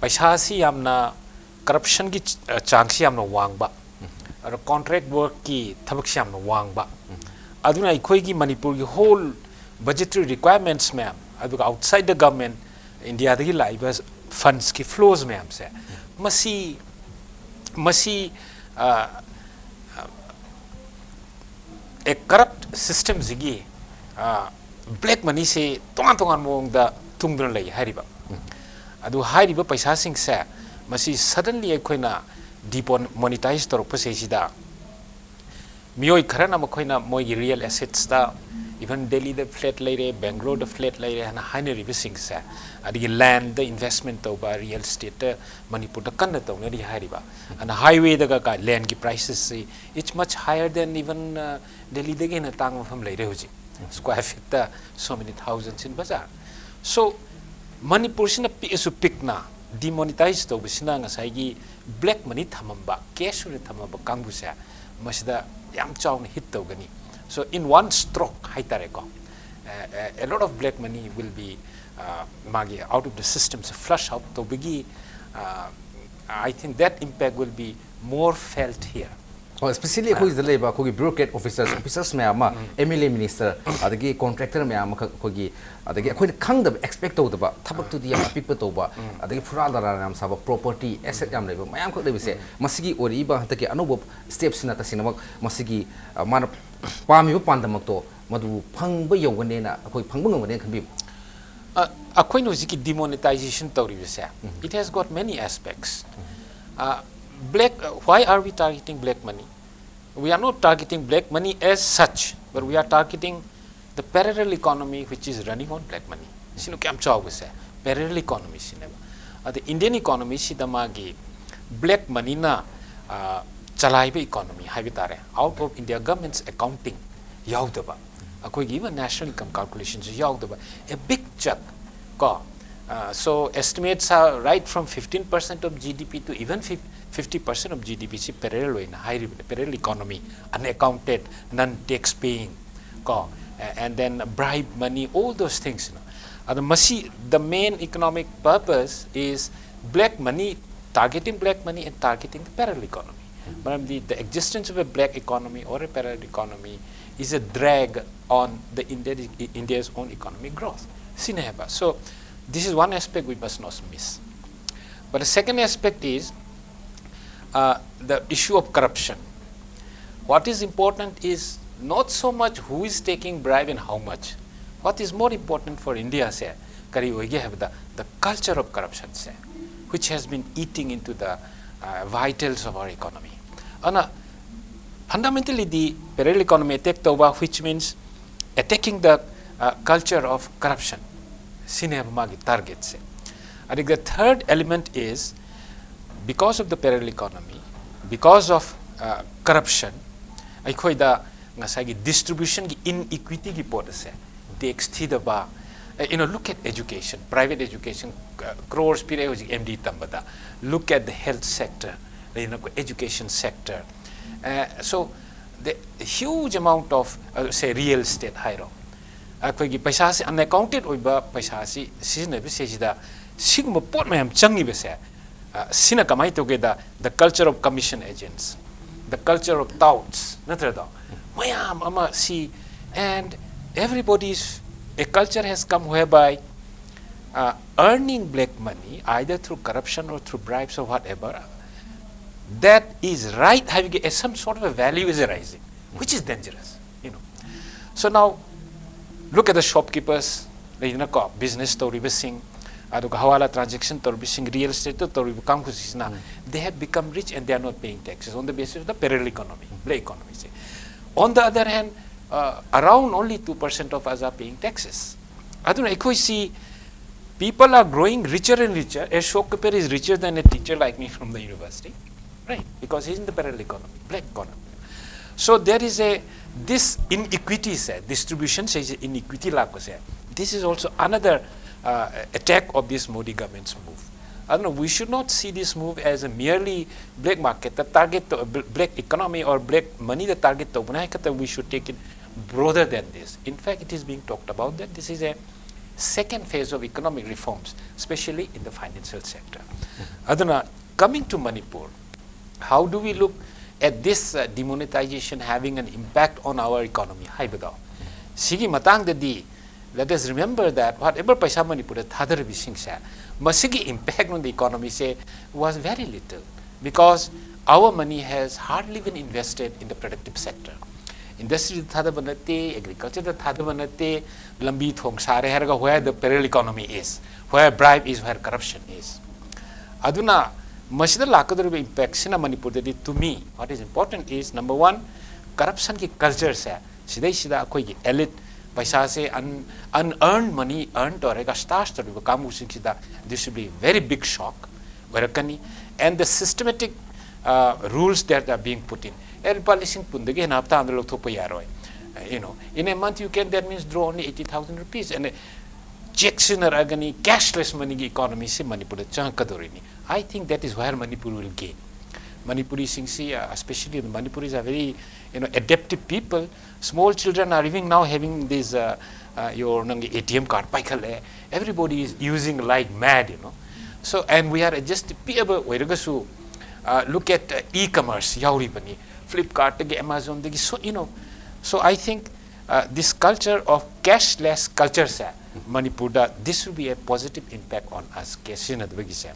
ꯄꯩꯁꯥꯁꯤ ꯌꯥꯝꯅ, corruptionꯒꯤ ꯆ- ꯆꯥꯡꯁꯤ ꯌꯥꯝꯅ ꯋꯥꯡꯕ, ꯑꯗꯣ contract workꯀꯤ ꯊꯕꯛꯁꯤ ꯌꯥꯝꯅ ꯋꯥꯡꯕ. ꯑꯗꯨꯅ ꯑꯩꯈꯣꯏꯒꯤ ꯃꯅꯤꯄꯨꯔꯒꯤ whole budgetary requirements ꯃꯌꯥꯝ, ꯑꯗꯨꯒ outside the government, Indiaꯗꯒꯤ ꯂꯥꯛꯏꯕ fundsꯀꯤ flows ꯃꯌꯥꯝꯁꯦ, ꯃꯁꯤ ꯃꯁꯤ ꯑ, ꯑ, corrupt systemꯁꯤꯒꯤ black moneyꯁꯦ ꯇꯣꯉꯥꯟ ꯇꯣꯉꯥꯟꯕ ꯃꯑꯣꯡꯗ ꯇꯨꯡꯗꯨꯅ ꯂꯩ ꯍꯥꯏꯔꯤꯕ. ꯑꯗꯨ ꯍꯥꯏꯔꯤꯕ ꯄꯩꯁꯥꯁꯤꯡꯁꯦ ꯃꯁꯤ suddenly ꯑꯩꯈꯣꯏꯅ demonetize ꯇꯧꯔꯛꯄꯁꯤꯗ, ꯃꯤꯑꯣꯏ ꯈꯔꯅ ꯃꯈꯣꯏꯅ ꯃꯣꯏꯒꯤ real assetsꯇ, even Delhiꯗ flat ꯂꯩꯔꯦ, Bangaloreꯗ flat ꯂꯩꯔꯦ ꯍꯥꯏꯅ ꯍꯥꯏꯅꯔꯤꯕꯁꯤꯡꯁꯦ, ꯑꯗꯒꯤ landꯗ investment ꯇꯧꯕ, real estateꯇ ꯃꯅꯤꯄꯨꯔꯗ ꯀꯟꯅ ꯇꯧꯅꯔꯤ ꯍꯥꯏꯔꯤꯕ, ꯑꯗꯨꯅ highwayꯗꯒ landꯀꯤ pricesꯁꯤ, it's much higher than even uh, Delhiꯗꯒꯤ ꯍꯦꯟꯅ ꯇꯥꯡꯕ ꯃꯐꯝ ꯂꯩꯔꯦ ꯍꯧꯖꯤꯛ. Square feetꯇ so many thousand in bazaar. So ꯃꯅꯤꯄꯨꯔꯁꯤꯅ ꯄꯤꯛꯑꯁꯨ ꯄꯤꯛꯅ demonetize ꯇꯧꯕꯁꯤꯅ ꯉꯁꯥꯏꯒꯤ black money ꯊꯝꯃꯝꯕ, cash ꯑꯣꯏꯅ ꯊꯝꯃꯝꯕ ꯀꯥꯡꯕꯨꯁꯦ ꯃꯁꯤꯗ ꯌꯥꯝ ꯆꯥꯎꯅ hit ꯇꯧꯒꯅꯤ. So in one stroke ꯍꯥꯏꯇꯥꯔꯦꯀꯣ, a lot of black money will be uh, ꯃꯥꯒꯤ out of the systemꯁꯦ flush out ꯇꯧꯕꯒꯤ, uh, I think that impact will be more felt here. ꯍꯣꯏ, especially ꯑꯩꯈꯣꯏ ꯁꯤꯗ ꯂꯩꯕ ꯑꯩꯈꯣꯏꯒꯤ bureaucrat officers, officers ꯃꯌꯥꯝ ꯑꯃ, MLA minister, ꯑꯗꯒꯤ contractor ꯃꯌꯥꯝ ꯑꯃꯈꯛ ꯑꯩꯈꯣꯏꯒꯤ, ꯑꯗꯒꯤ ꯑꯩꯈꯣꯏꯅ ꯈꯪꯗꯕ, expect ꯇꯧꯗꯕ ꯊꯕꯛꯇꯨꯗꯤ ꯌꯥꯝ ꯑꯄꯤꯛꯄ ꯇꯧꯕ, ꯑꯗꯒꯤ ꯐꯨꯔꯥ ꯂꯔꯥ ꯌꯥꯝ ꯁꯥꯕ, property, asset ꯌꯥꯝ ꯂꯩꯕ ꯃꯌꯥꯝꯈꯛ ꯂꯩꯕꯁꯦ, ꯃꯁꯤꯒꯤ ꯑꯣꯏꯔꯛꯏꯕ ꯍꯟꯗꯛꯀꯤ ꯑꯅꯧꯕ stepꯁꯤꯅ ꯇꯁꯦꯡꯅꯃꯛ ꯃꯁꯤꯒꯤ, ꯑ, ꯃꯥꯅ ꯄꯥꯝꯃꯤꯕ ꯄꯥꯟꯗꯝꯃꯛꯇꯣ ꯃꯗꯨ ꯐꯪꯕ ꯌꯧꯒꯅꯦꯅ, ꯑꯩꯈꯣꯏ ꯐꯪꯕ ꯉꯝꯒꯅꯦꯅ ꯈꯟꯕꯤꯕ꯭ꯔꯥ? ꯑ, ꯑꯩꯈꯣꯏꯅ ꯍꯧꯖꯤꯛꯀꯤ demonetization ꯇꯧꯔꯤꯕꯁꯦ, it has got many aspects. ꯑ, black, uh, why are we targeting black money? We are not targeting black money as such, but we are targeting the parallel economy which is running on black money. ꯁꯤꯅ ꯀꯌꯥꯝ ꯆꯥꯎꯕꯁꯦ, parallel economy ꯁꯤꯅꯦꯕ. ꯑꯗ Indian economy ꯁꯤꯗ ꯃꯥꯒꯤ black moneyꯅ, ꯑ, ꯆꯂꯥꯏꯕ economy ꯍꯥꯏꯕ ꯇꯥꯔꯦ, out of India government's accounting ꯌꯥꯎꯗꯕ, ꯑꯩꯈꯣꯏꯒꯤ even national income calculation ꯁꯨ ꯌꯥꯎꯗꯕ, a big chunk ꯀꯣ, uh, so estimates are right from fifteen percent of G D P to even fifty percent of G D P ꯁꯤ parallel ꯑꯣꯏꯅ ꯍꯥꯏꯔꯤꯕꯅꯤ, parallel economy, unaccounted, non tax paying ꯀꯣ, and then bribe money, all those things. ꯑꯗꯣ ꯃꯁꯤ, the main economic purpose is black money, targeting black money and targeting the parallel economy. ꯃꯔꯝꯗꯤ the existence of a black economy or a parallel economy is a drag on the India, India's own economic growth. ꯁꯤꯅꯦ ꯍꯥꯏꯕ. So this is one aspect we must not miss. But the second aspect is uh, the issue of corruption. What is important is not so much who is taking bribe and how much. What is more important for India ꯁꯦ ꯀꯔꯤ ꯑꯣꯏꯒꯦ ꯍꯥꯏꯕꯗ, the culture of corruption say, which has been eating into the uh, vitals of our economy. ꯑꯗꯨꯅ fundamentally ꯗꯤ parallel economy attack ꯇꯧꯕ, which means attacking the uh, culture of corruption. ꯁꯤꯅꯦꯕ ꯃꯥꯒꯤ target ꯁꯦ. ꯑꯗꯨꯒ third element is, because of the parallel economy, because of uh, corruption, ꯑꯩꯈꯣꯏꯗ ꯉꯁꯥꯏꯒꯤ distribution ꯒꯤ inequity ꯒꯤ ꯄꯣꯠ ꯑꯁꯦ, tax ꯊꯤꯗꯕ, uh, you know, look at education, private education, uh, crores ꯄꯤꯔꯛꯑꯦ ꯍꯧꯖꯤꯛ M D ꯇꯝꯕꯗ. Look at the health sector, you know, education sector. Uh, so the huge amount of uh, say real estate ꯍꯥꯏꯔꯣ, ꯑꯩꯈꯣꯏꯒꯤ ꯄꯩꯁꯥꯁꯤ, unaccounted ꯑꯣꯏꯕ ꯄꯩꯁꯥꯁꯤ ꯁꯤꯖꯤꯟꯅꯕꯁꯤꯗ ꯁꯤꯒꯨꯝꯕ ꯄꯣꯠ ꯃꯌꯥꯝ ꯆꯪꯉꯤꯕꯁꯦ, ꯑ, ꯁꯤꯅ ꯀꯃꯥꯏꯅ ꯇꯧꯒꯦꯗ, the culture of commission agents, the culture of touts, ꯅꯠꯇ꯭ꯔꯗꯣ? ꯃꯌꯥꯝ ꯑꯃ ꯁꯤ, and everybody's, a culture has come whereby uh, earning black money either through corruption or through bribes or whatever, that is right ꯍꯥꯏꯕꯒꯤ a some sort of a value is arising, which is dangerous, you know. So now, look at the shopkeepers, ꯂꯩꯗꯅꯀꯣ, business ꯇꯧꯔꯤꯕꯁꯤꯡ, ꯑꯗꯨꯒ ꯍꯋꯥꯂꯥ transaction ꯇꯧꯔꯤꯕꯁꯤꯡ, real estate ꯇꯧꯔꯤꯕ ꯀꯥꯡꯕꯨꯁꯤꯡꯁꯤꯅ, they have become rich and they are not paying taxes on the basis of the parallel economy, black economy say. On the other hand, uh, around only two percent of us are paying taxes. ꯑꯗꯨꯅ ꯑꯩꯈꯣꯏꯁꯤ, people are growing richer and richer. A shopkeeper is richer than a teacher like me from the university, right? Because he's in the parallel economy, black economy. So there is a This inequity say, distribution say, inequity ꯂꯥꯛꯄꯁꯦ, this is also another uh, attack of this Modi government's move. ꯑꯗꯨꯅ we should not see this move as a merely black market ꯇ target ꯇꯧ, black economy or black money the target ꯇꯧꯕꯅ ꯍꯥꯏ ꯈꯛꯇ, we should take it broader than this. In fact, it is being talked about that this is a second phase of economic reforms, especially in the financial sector. ꯑꯗꯨꯅ, coming to Manipur, how do we look at this uh, demonetization having an impact on our economy ꯍꯥꯏꯕꯗꯣ, ꯁꯤꯒꯤ ꯃꯇꯥꯡꯗꯗꯤ, let us remember that whatever ꯄꯩꯁꯥ ꯃꯅꯤꯄꯨꯔꯗ ꯊꯥꯗꯔꯤꯕꯁꯤꯡꯁꯦ, ꯃꯁꯤꯒꯤ impact on the economy say was very little, because our money has hardly been invested in the productive sector. Industry ꯗ ꯊꯥꯗꯕ ꯅꯠꯇꯦ, agriculture ꯗ ꯊꯥꯗꯕ ꯅꯠꯇꯦ, ꯂꯝꯕꯤ ꯊꯣꯡ ꯁꯥꯔꯦ ꯍꯥꯏꯔꯒ where the parallel economy is, where bribe is, where corruption is. ꯑꯗꯨꯅ ꯃꯁꯤꯗ ꯂꯥꯛꯀꯗꯧꯔꯤꯕ impact ꯁꯤꯅ ꯃꯅꯤꯄꯨꯔꯗꯗꯤ, to me, what is important is, number one, corruption ꯒꯤ culture ꯁꯦ, ꯁꯤꯗꯩꯁꯤꯗ ꯑꯩꯈꯣꯏꯒꯤ elite, ꯄꯩꯁꯥꯁꯦ un unearned money earn ꯇꯧꯔꯒ stash ꯇꯧꯔꯤꯕ ꯀꯥꯡꯕꯨꯁꯤꯡꯁꯤꯗ, this will be very big shock ꯑꯣꯏꯔꯛꯀꯅꯤ. And the systematic uh, rules that are being put in. ꯑꯦ, ꯂꯨꯄꯥ ꯂꯤꯁꯤꯡ ꯀꯨꯟꯗꯒꯤ ꯍꯦꯟꯅ ꯍꯞꯇꯥ ꯑꯃꯗ ꯂꯧꯊꯣꯛꯄ ꯌꯥꯔꯣꯏ. Uh, you know, in a month you can, that means, draw only eighty thousand rupees. And check ꯁꯤꯖꯤꯟꯅꯔꯛꯑꯒꯅꯤ, cashless money ꯒꯤ economy ꯁꯤ ꯃꯅꯤꯄꯨꯔꯗ ꯆꯪꯉꯛꯀꯗꯧꯔꯤꯅꯤ. I think that is where Manipur will gain. ꯃꯅꯤꯄꯨꯔꯤꯁꯤꯡꯁꯤ, uh, especially the Manipuris are very, you know, adaptive people. Small children are even now having this, uh, uh, your ꯅꯪꯒꯤ A T M card ꯄꯥꯏꯈꯠꯂꯦ. Everybody is using like mad, you know. So, and we are just ꯄꯤꯛꯑꯕ ꯑꯣꯏꯔꯒꯁꯨ, uh, look at uh, e-commerce ꯌꯥꯎꯔꯤꯕꯅꯤ, Flipkart ꯗꯒꯤ, Amazon ꯗꯒꯤ, so, you know. So I think uh, this culture of cashless culture ꯁꯦ ꯃꯅꯤꯄꯨꯔꯗ, this will be a positive impact on us, cash ꯁꯤꯖꯤꯟꯅꯗꯕꯒꯤꯁꯦ.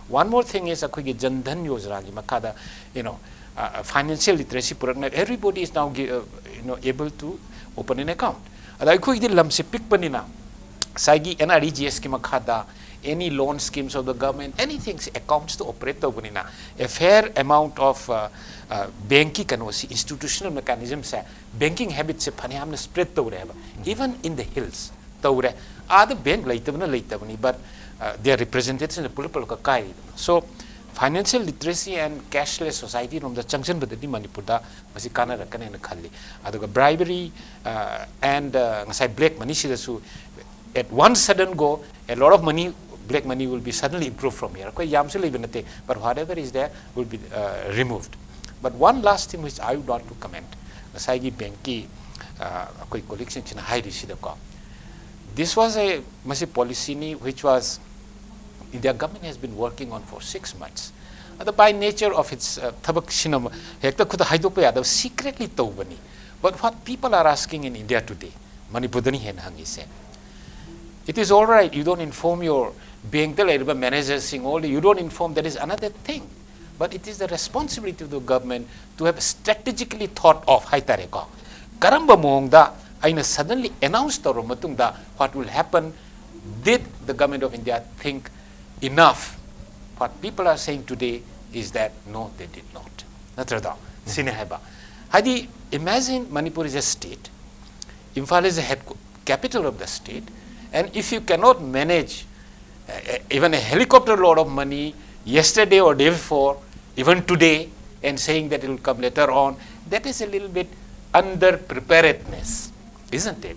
One more thing is, ꯑꯩꯈꯣꯏꯒꯤ Jan Dhan Yojana ꯒꯤ ꯃꯈꯥꯗ, you know, uh, financial literacy ꯄꯨꯔꯛꯅ, everybody is now gi- uh, you know, able to open an account. ꯑꯗ ꯑꯩꯈꯣꯏꯒꯤꯗꯤ ꯂꯝꯁꯦ ꯄꯤꯛꯄꯅꯤꯅ, ꯉꯁꯥꯏꯒꯤ N R E G S ꯀꯤ ꯃꯈꯥꯗ any loan schemes of the government, anything accounts ꯇ operate ꯇꯧꯕꯅꯤꯅ, a fair amount of uh, uh, bank ꯀꯤ ꯀꯩꯅꯣꯁꯤ, institutional mechanism ꯁꯦ, banking habit ꯁꯦ ꯐꯅꯌꯥꯝꯅ spread ꯇꯧꯔꯦꯕ, even in the hills ꯇꯧꯔꯦ. ꯑꯥꯗ bank ꯂꯩꯇꯕꯅ ꯂꯩꯇꯕꯅꯤ, but uh, their representation ꯄꯨꯂꯞ ꯄꯨꯂꯞꯀ ꯀꯥꯏꯔꯤꯗꯅ. So Financial literacy and cashless society ꯔꯣꯝꯗ ꯆꯪꯁꯤꯟꯕꯗꯗꯤ ꯃꯅꯤꯄꯨꯔꯗ ꯃꯁꯤ ꯀꯥꯟꯅꯔꯛꯀꯅꯦꯅ ꯈꯜꯂꯤ꯫ ꯑꯗꯨꯒ bribery and ꯉꯁꯥꯏ black money ꯁꯤꯗꯁꯨ, at one sudden go, a lot of money, black money will be suddenly improved from here. ꯑꯩꯈꯣꯏ ꯌꯥꯝꯁꯨ ꯂꯩꯕ ꯅꯠꯇꯦ, but whatever is there will be removed. But one last thing which I would want to comment, ꯉꯁꯥꯏꯒꯤ ꯕꯦꯡꯛꯀꯤ ꯑꯩꯈꯣꯏ ꯀꯣꯂꯤꯛꯁꯤꯡꯁꯤꯅ ꯍꯥꯏꯔꯤꯁꯤꯗꯀꯣ, this was a, ꯃꯁꯤ policy ꯅꯤ which was India government has been working on for six months. ꯑꯗ by nature of its ꯊꯕꯛꯁꯤꯅ ꯍꯦꯛꯇ ꯈꯨꯗ ꯍꯥꯏꯗꯣꯛꯄ ꯌꯥꯗꯕ secretly ꯇꯧꯕꯅꯤ꯫ But what people are asking in India today, ꯃꯅꯤꯄꯨꯔꯗꯅꯤ ꯍꯦꯟꯅ ꯍꯪꯉꯤꯁꯦ, it is all right, you don't inform your ꯕꯦꯡꯛꯇ ꯂꯩꯔꯤꯕ ꯃꯦꯅꯦꯖꯔꯁꯤꯡ, all, you don't inform, that is another thing. But it is the responsibility of the government to have strategically thought of ꯍꯥꯏꯇꯥꯔꯦꯀꯣ꯫ ꯀꯔꯝꯕ ꯃꯑꯣꯡꯗ ꯑꯩꯅ suddenly announce ꯇꯧꯔꯕ ꯃꯇꯨꯡꯗ what will happen? Did the government of India think enough? What people are saying today is that no, they did not. ꯅꯠꯇ꯭ꯔꯗꯣ? ꯁꯤꯅꯤ ꯍꯥꯏꯕ꯫ ꯍꯥꯏꯗꯤ, imagine Manipur is a state, Imphal is a head capital of the state, and if you cannot manage uh, even a helicopter load of money yesterday or day before, even today, and saying that it will come later on, that is a little bit under preparedness, isn't it?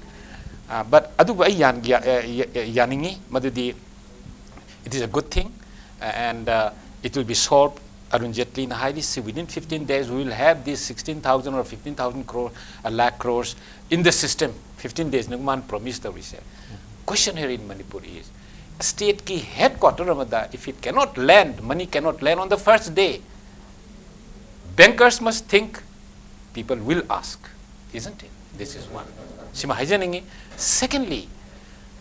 Uh, but ꯑꯗꯨꯕꯨ ꯑꯩ ꯌꯥꯟ- ꯌꯥ- ꯑ, ꯌꯥ- ꯌꯥꯅꯤꯡꯉꯤ ꯃꯗꯨꯗꯤ, it is a good thing, uh, and uh, it will be solved. Arun Jaitley ꯅ ꯍꯥꯏꯔꯤꯁꯤ, within fifteen days we will have these sixteen thousand or fifteen thousand crore, a lakh crores in the system. Fifteen days ꯅ ꯃꯥꯅ promise ꯇꯧꯔꯤꯁꯦ꯫ Question here in Manipur is, state ꯀꯤ headquarter ꯑꯃꯗ, if it cannot land, money cannot land on the first day, bankers must think people will ask, isn't it? This is one. ꯁꯤꯃ ꯍꯥꯏꯖꯅꯤꯡꯉꯤ꯫ Secondly,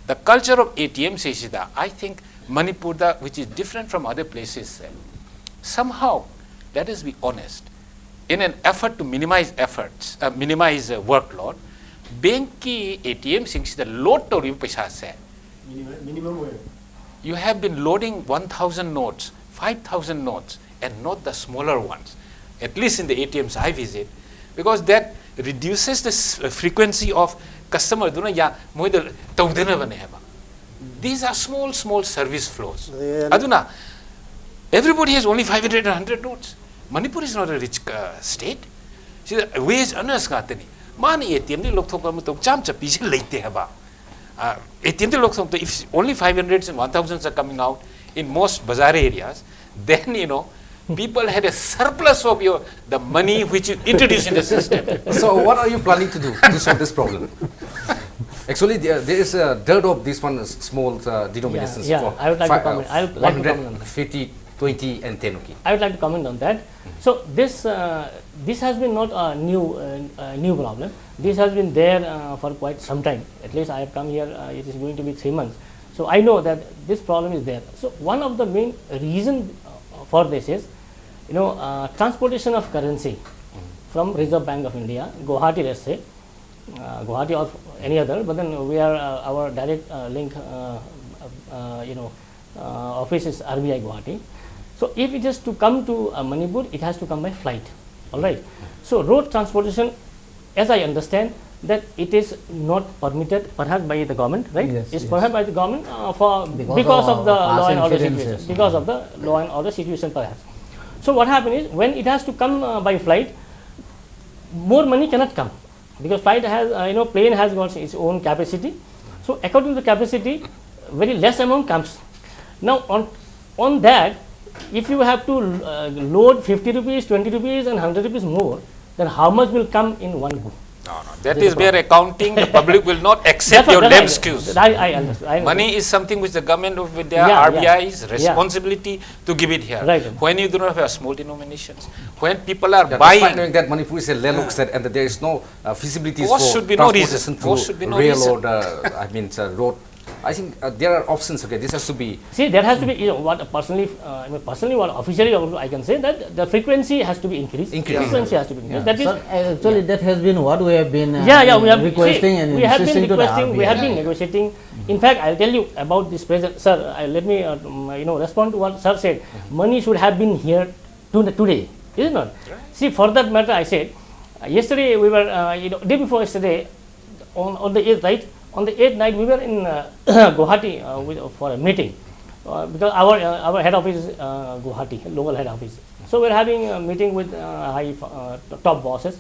the culture of ATM ꯁꯤꯁꯤꯗ, I think ꯃꯅꯤꯄꯨꯔꯗ, which is different from other places, somehow, let us be honest, in an effort to minimize efforts, uh, minimize uh, workload, ꯕꯦꯡꯛꯀꯤ ATM ꯁꯤꯡꯁꯤꯗ load ꯇꯧꯔꯤꯕ ꯄꯩꯁꯥꯁꯦ, Minimum, minimum wage. You have been loading one thousand notes, five thousand notes, and not the smaller ones, at least in the ATMs I visit, because that reduces the s- frequency of customer ꯑꯗꯨꯅ ꯌꯥ ꯃꯣꯏꯗ ꯇꯧꯗꯅꯕꯅꯦ ꯍꯥꯏꯕ꯫ These are small small service flows. ꯑꯗꯩ- ꯑꯗꯨꯅ Everybody has only five hundred and hundred notes. Manipur is not a rich uh, state. ꯁꯤꯗ wage earners ꯉꯥꯛꯇꯅꯤ. ꯃꯥꯅ ATMꯗꯒꯤ ꯂꯧꯊꯣꯛꯄ ꯃꯇꯝ ꯆꯥꯝ ꯆꯠꯄꯤꯁꯦ ꯂꯩꯇꯦ ꯍꯥꯏꯕ. Uh, ATMꯗꯒꯤ ꯂꯧꯊꯣꯛꯄꯗ, if only five hundred and one thousand are coming out in most bazaar areas, then, you know, people had a surplus of your, the money which you introduce in the system. So what are you planning to do to solve this problem? Actually, there, there is a dearth of this one s- small uh, denominations Yeah, for I would like to fi- comment. I would uh, like to comment on that. one hundred fifty, twenty and ten, okay. I would like to comment on that. So this uh, this has been not a new uh, uh, new problem. This has been there uh, for quite some time. At least I have come here. Uh, it is going to be three months. So I know that this problem is there. So one of the main reason uh, for this is, you know, uh, transportation of currency from Reserve Bank of India, Guwahati, let's say, uh, Guwahati or any other, but then we are uh, our direct uh, link, uh, uh, you know, uh, office is RBI Guwahati. So if it is to come to uh, Manipur, it has to come by flight. All right. So road transportation, as I understand, that it is not permitted, perhaps by the government, right? Yes, It's yes. perhaps by the government uh, for Because because of of the past law and order incidents, situation. Yes. Because of the law and order situation, perhaps. So what happened is when it has to come uh, by flight, more money cannot come because flight has uh, you know plane has got its own capacity. So according to the capacity, very less amount comes. Now on on that, if you have to uh, load fifty rupees, twenty rupees, and hundred rupees more, then how much will come in one go? No, no. That This is where accounting, the public will not accept That's your what- lame that's excuse. what I, I understand. I Money is something which the government of India, Yeah, yeah. RBI's Yeah. responsibility to give it here. Right. When you do not have small denominations, when people are Yeah, buying, despite knowing that Manipur is a landlocked state and that there is no uh, feasibility Cost for should be no transportation reason. Cost through should be no rail reason. or the, I mean, uh, road, I think uh, there are options. Okay, this has to be. See, there has to be, you know, what personally, uh, I mean, personally, what officially I can say that the frequency has to be increased. Increased. Frequency has to be increased. That is, Sir, actually, that has been what we have been uh, yeah, yeah, we have requesting see, and we have been insisting to the requesting, we RBI. have been negotiating. In fact, I'll tell you about this present, sir. I, let me, uh, um, you know, respond to what sir said. Money should have been here to, today, is it not? See, for that matter, I said uh, yesterday we were, uh, you know, day before yesterday, on, on the eighth, right? On the eighth night, we were in uh, Guwahati uh, with, for a meeting. Uh, because our uh, our head office is uh, Guwahati, local head office. So we're having a meeting with uh, high uh, top bosses.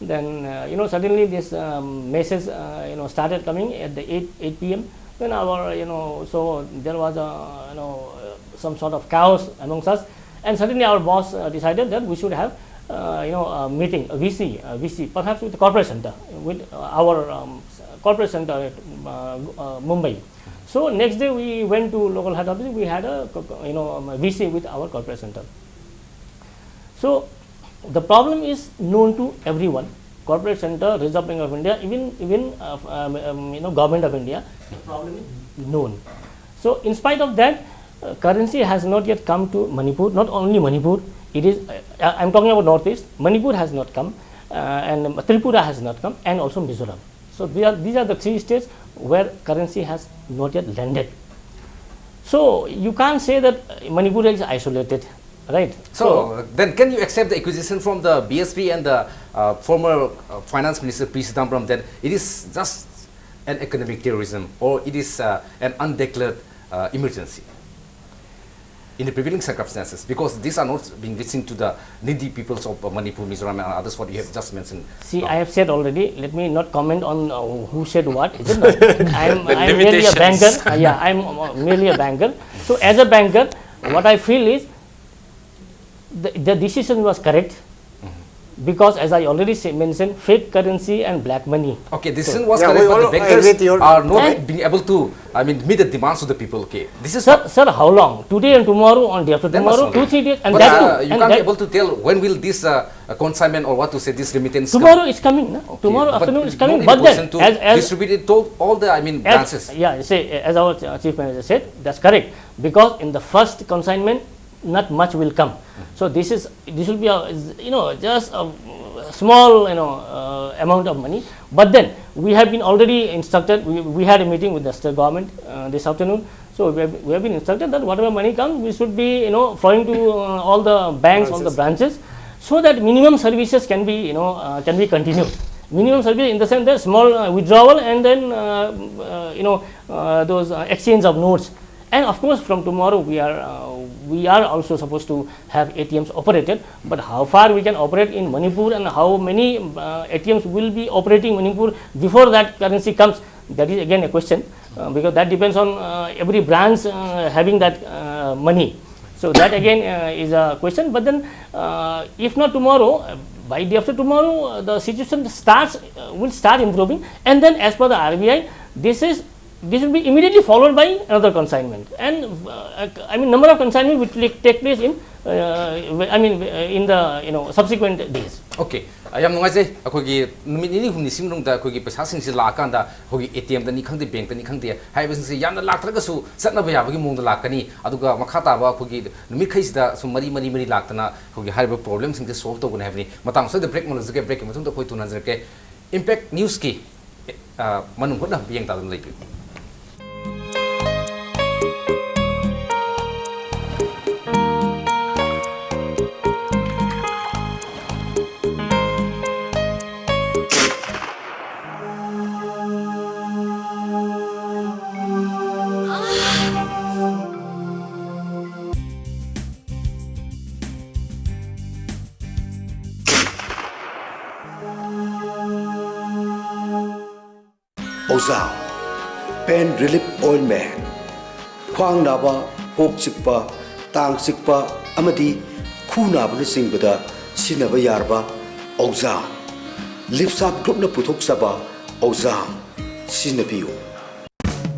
Then uh, you know, suddenly this um, message uh, you know started coming at the eight eight p.m. Then our you know so there was a you know uh, some sort of chaos amongst us, and suddenly our boss uh, decided that we should have uh, you know a meeting, a V C, a V C, perhaps with the corporate center, with uh, our um, corporate center at uh, uh, Mumbai. So next day we went to local head office. We had a co- co- you know um, V C with our corporate center. So the problem is known to everyone. Corporate center, Reserve Bank of India, even even uh, um, um, you know Government of India, the problem is known. So in spite of that, uh, currency has not yet come to Manipur. Not only Manipur, it is. Uh, I'm talking about Northeast. Manipur has not come, uh, and Tripura has not come, and also Mizoram. So these are, these are the three states where currency has not yet landed. So you can't say that uh, Manipur is isolated, right? So, then can you accept the accusation from the B S P and the uh, former uh, finance minister P Chidanbaram that it is just an economic terrorism or it is uh, an undeclared uh, emergency in the prevailing circumstances, because these are not being listened to the needy peoples of uh, Manipur, Mizoram and others, what you have just mentioned. See, I have said already. Let me not comment on uh, who said what. Isn't it? I'm, I'm merely a banker. Limitations. Uh, yeah, I'm uh, merely a banker. So as a banker, what I feel is the, the decision was correct because, as I already say, mentioned, fake currency and black money. Okay, decision was Yeah, correct, we but all the bankers agree with your are not And- being able to, I mean, meet the demands of the people. Okay, this is Sir, sir, how long? Today and tomorrow, on day after Then tomorrow, must two not. three days, and But that uh, too, you and can't that, be able to tell when will this uh, uh, consignment or what to say, this remittance come. Tomorrow is coming. No? Okay, Tomorrow but afternoon is not coming. in But position then, to as, as, distribute it to all the, I mean, as branches. Yeah, say as our uh, chief minister said, that's correct, because in the first consignment, not much will come. So this is this will be a you know just a small you know uh, amount of money. But then we have been already instructed. We, we had a meeting with the state government uh, this afternoon. So we have, we have been instructed that whatever money comes, we should be you know flowing to uh, all the banks, all the branches, so that minimum services can be you know uh, can be continued. Minimum service in the sense that small uh, withdrawal and then uh, uh, you know uh, those uh, exchange of notes. And of course, from tomorrow we are uh, we are also supposed to have A T Ms operated. But how far we can operate in Manipur and how many uh, A T Ms will be operating Manipur before that currency comes, that is again a question, uh, because that depends on uh, every branch uh, having that uh, money. So that again uh, is a question. But then, uh, if not tomorrow, uh, by day after tomorrow, uh, the situation starts uh, will start improving, and then as per the R B I, this is this will be immediately followed by another consignment, and uh, I mean number of consignment which will take place in uh, I mean uh, in the you know subsequent days. Okay. ꯑ, ꯌꯥꯝ ꯅꯨꯡꯉꯥꯏꯖꯩ꯫ ꯑꯩꯈꯣꯏꯒꯤ ꯅꯨꯃꯤꯠ ꯅꯤꯅꯤ ꯍꯨꯝꯅꯤꯁꯤ ꯃꯅꯨꯡꯗ ꯑꯩꯈꯣꯏꯒꯤ ꯄꯩꯁꯥꯁꯤꯡꯁꯤ ꯂꯥꯛꯑꯀꯥꯟꯗ ꯑꯩꯈꯣꯏꯒꯤ A T Mꯗꯅꯤ ꯈꯪꯗꯦ, bankꯇꯅꯤ ꯈꯪꯗꯦ, ꯍꯥꯏꯔꯤꯕꯁꯤꯡꯁꯤ ꯌꯥꯝꯅ ꯂꯥꯛꯇ꯭ꯔꯒꯁꯨ ꯆꯠꯅꯕ ꯌꯥꯕꯒꯤ ꯃꯑꯣꯡꯗ ꯂꯥꯛꯀꯅꯤ꯫ ꯑꯗꯨꯒ ꯃꯈꯥ ꯇꯥꯕ ꯑꯩꯈꯣꯏꯒꯤ ꯅꯨꯃꯤꯠꯈꯩꯁꯤꯗ ꯁꯨꯝ ꯃꯔꯤ ꯃꯔꯤ ꯃꯔꯤ ꯂꯥꯛꯇꯅ ꯑꯩꯈꯣꯏꯒꯤ ꯍꯥꯏꯔꯤꯕ problemꯁꯤꯡꯁꯦ solve ꯇꯧꯒꯅꯤ ꯍꯥꯏꯕꯅꯤ꯫ ꯃꯇꯥꯡ ꯑꯁꯤꯗ break ꯑꯃ ꯂꯧꯖꯒꯦ꯫ Breakꯀꯤ ꯃꯇꯨꯡꯗ ꯑꯩꯈꯣꯏ ꯊꯨꯅꯖꯔꯛꯀꯦ꯫ Impact Newsꯀꯤ ꯑ, ꯃꯅꯨꯡ ꯍꯨꯠꯅ ꯌꯦꯡ ꯇꯥꯗꯨꯅ ꯂꯩꯕꯤꯌꯨ꯫ ꯑꯣꯖꯥ, Pain Relief Ointment꯫ ꯈ꯭ꯋꯥꯡ ꯅꯥꯕ, ꯀꯣꯛ ꯆꯤꯛꯄ, ꯇꯥꯡ ꯆꯤꯛꯄ ꯑꯃꯗꯤ ꯈꯨ ꯅꯥꯕꯅꯆꯤꯡꯕꯗ ꯁꯤꯖꯤꯟꯅꯕ ꯌꯥꯔꯕ ꯑꯣꯖꯥ꯫ ꯂꯤꯞꯁꯥꯞ ꯒ꯭ꯔꯨꯞꯅ ꯄꯨꯊꯣꯛꯆꯕ ꯑꯣꯖꯥ ꯁꯤꯖꯤꯟꯅꯕꯤꯌꯨ꯫